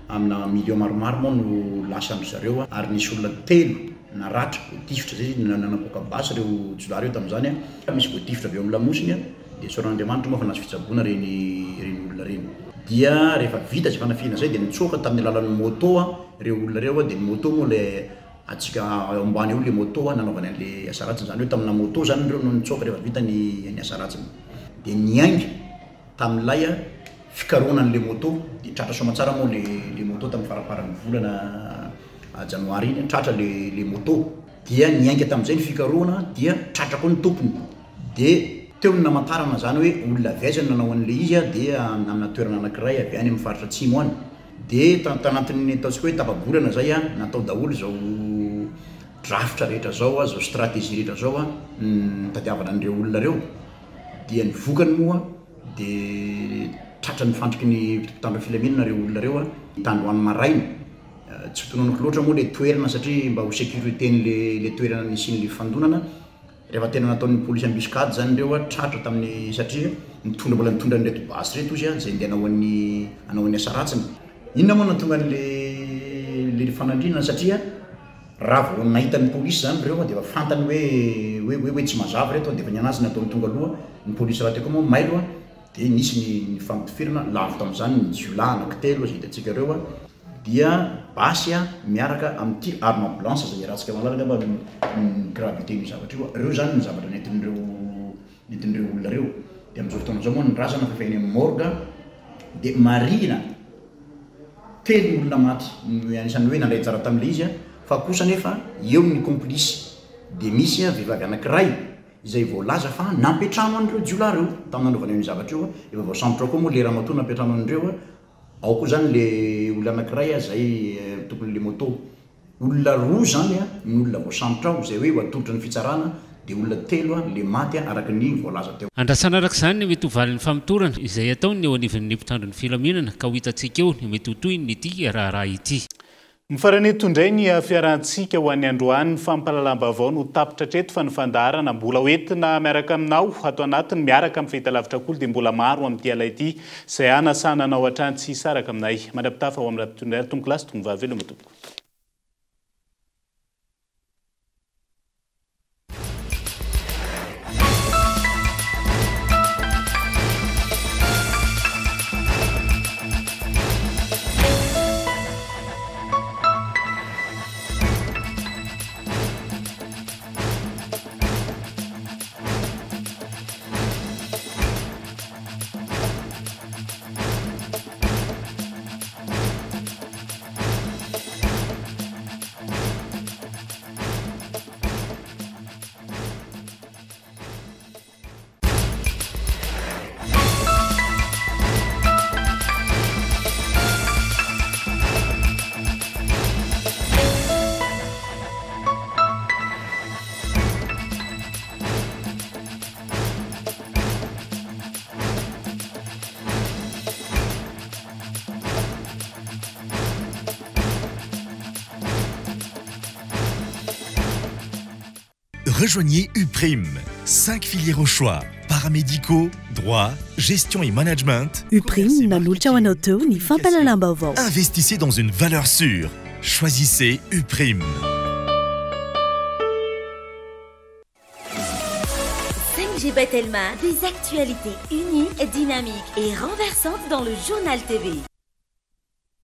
amina millions maromaro moa no lasan-dry zareo ary nisy olona telo naratra, voatifitra izay, nanapoaka basy ireo jiolahy ireo tamin'izany. Misy voatifitra avy eo amin'ny lamosiny. Dia isaoran'Andriamanitra moa fa nahazo fitsaboana ireny ireny olona ireny. Dia rehefa vita izay fanafihana izay dia nitsoaka tamin'ny alalan'ny moto ireo olona ireo, dia ny moto moa ilay antsika ao ambany eo ilay moto nanaovany an'ilay asa ratsiny, izany hoe tamina moto izany ireo no nitsoaka rehefa vita ny ny asa ratsiny. Dia niainga tamin'ilay fikarohana an'ilay moto, dia tratra soamantsara moa ilay ilay moto tamin'ny faramparan'ny volana janoary iny, tratra ilay ilay moto. Dia niainga tamin'izay ny fikarohana dia tratra koa ny tompony. Dia teo no namantarana izany hoe olona avy aiza no nanao an'ilay izy dia amina toerana anankiray avy any amin'ny faritra atsimo any. Dia tanatin'ny ataontsika hoe tapa-bolana izay natao daholo izao drafitra rehetra izao, izao stratégie rehetra izao nitadiavana an'ireo olona ireo. Dia ny vokany moa dia tratran'ny fandriky ny mpitandro filaminana ireo olona ireo tandroany maraina. Tsy ho tononiko loatra moa ilay toerana satria mba ho sécurité-n'ilay toerana nisian'ilay fifandonana. Rehefa tena nataon'ny polisy embuscade zany ireo a, tratra tamin'ny satria nitondra mbola nitondra an'ireto basy ireto izy a, izay andeha hanao an'ny hanao an'ny asa ratsiny. Inona moa no nahatonga an'le le fanandrinana satria raha vao nahita ny polisy zany ireo a dia efa fantany hoe hoe hoe hoe tsy mazava ireto a, dia efa ny anazy nataony tonga aloha, ny polisy rahateo koa moa mailo a, dia nisy ny ny fampitifirana, lavo tamin'izany ny jiolahy anankitelo izay hitantsika ireo a. dia basy miaraka amin'ity arme blanche izay iarahantsika mahalala angamba ny gravité n'io zavatra io, ireo izany ny zavatra nentin'ireo nentin'ireo olona ireo, dia amin'izao fotoana izao moa ny razana efa eny amin'ny morgue, dia marihina telo ny olona maty no anisan'ny hoe nandray anjara tamin'ilay izy fa kosa anefa eo ny complice dia misy vehivavy anankiray izay voalaza fa nampiantrano an'ireo jiolahy ireo tamin'ny nanaovana io zavatra io, efa voasambotra koa moa ilay ramatoa nampiantrano an'ireo. Ao koa zany le olona anakiray zay tompon'le moto. Olona roa zany ny olona voasambotra ao, zay hoe ho atolotra ny fitsarana, de olona telo le maty araka ny voalaza teo. Andrasana araka izany ny mety ho valin'ny famotorana izay ataon'ny eo anivon'ny mpitandro ny filaminana ka ho hitantsika eo ny mety ho tohin'ity raharaha ity. Mifarana eto indray ny fiarahantsika ho an'ny androany. Ny fampahalalam-baovao no tapitra hatreto fa ny fandaharana mbola ho entina miaraka aminao ato anatiny miaraka amin'ny fahitalavitra Kolo dia mbola maro amin'ity ala ity izay hanasana anao hatrany tsy hisaraka aminay. Mandra-pitafa ho amin'ny rahampitso indray ary tompokolahy sy tompovavy veloma tompoko. Rejoignez Uprime. 5 filières au choix. Paramédicaux, droit, gestion et management. Uprime nanolotra ho anao teo ny fampahalalam-baovao. Investissez dans une valeur sûre. Choisissez Uprime. 5G by Telma, des actualités uniques, dynamiques et renversantes dans le journal TV.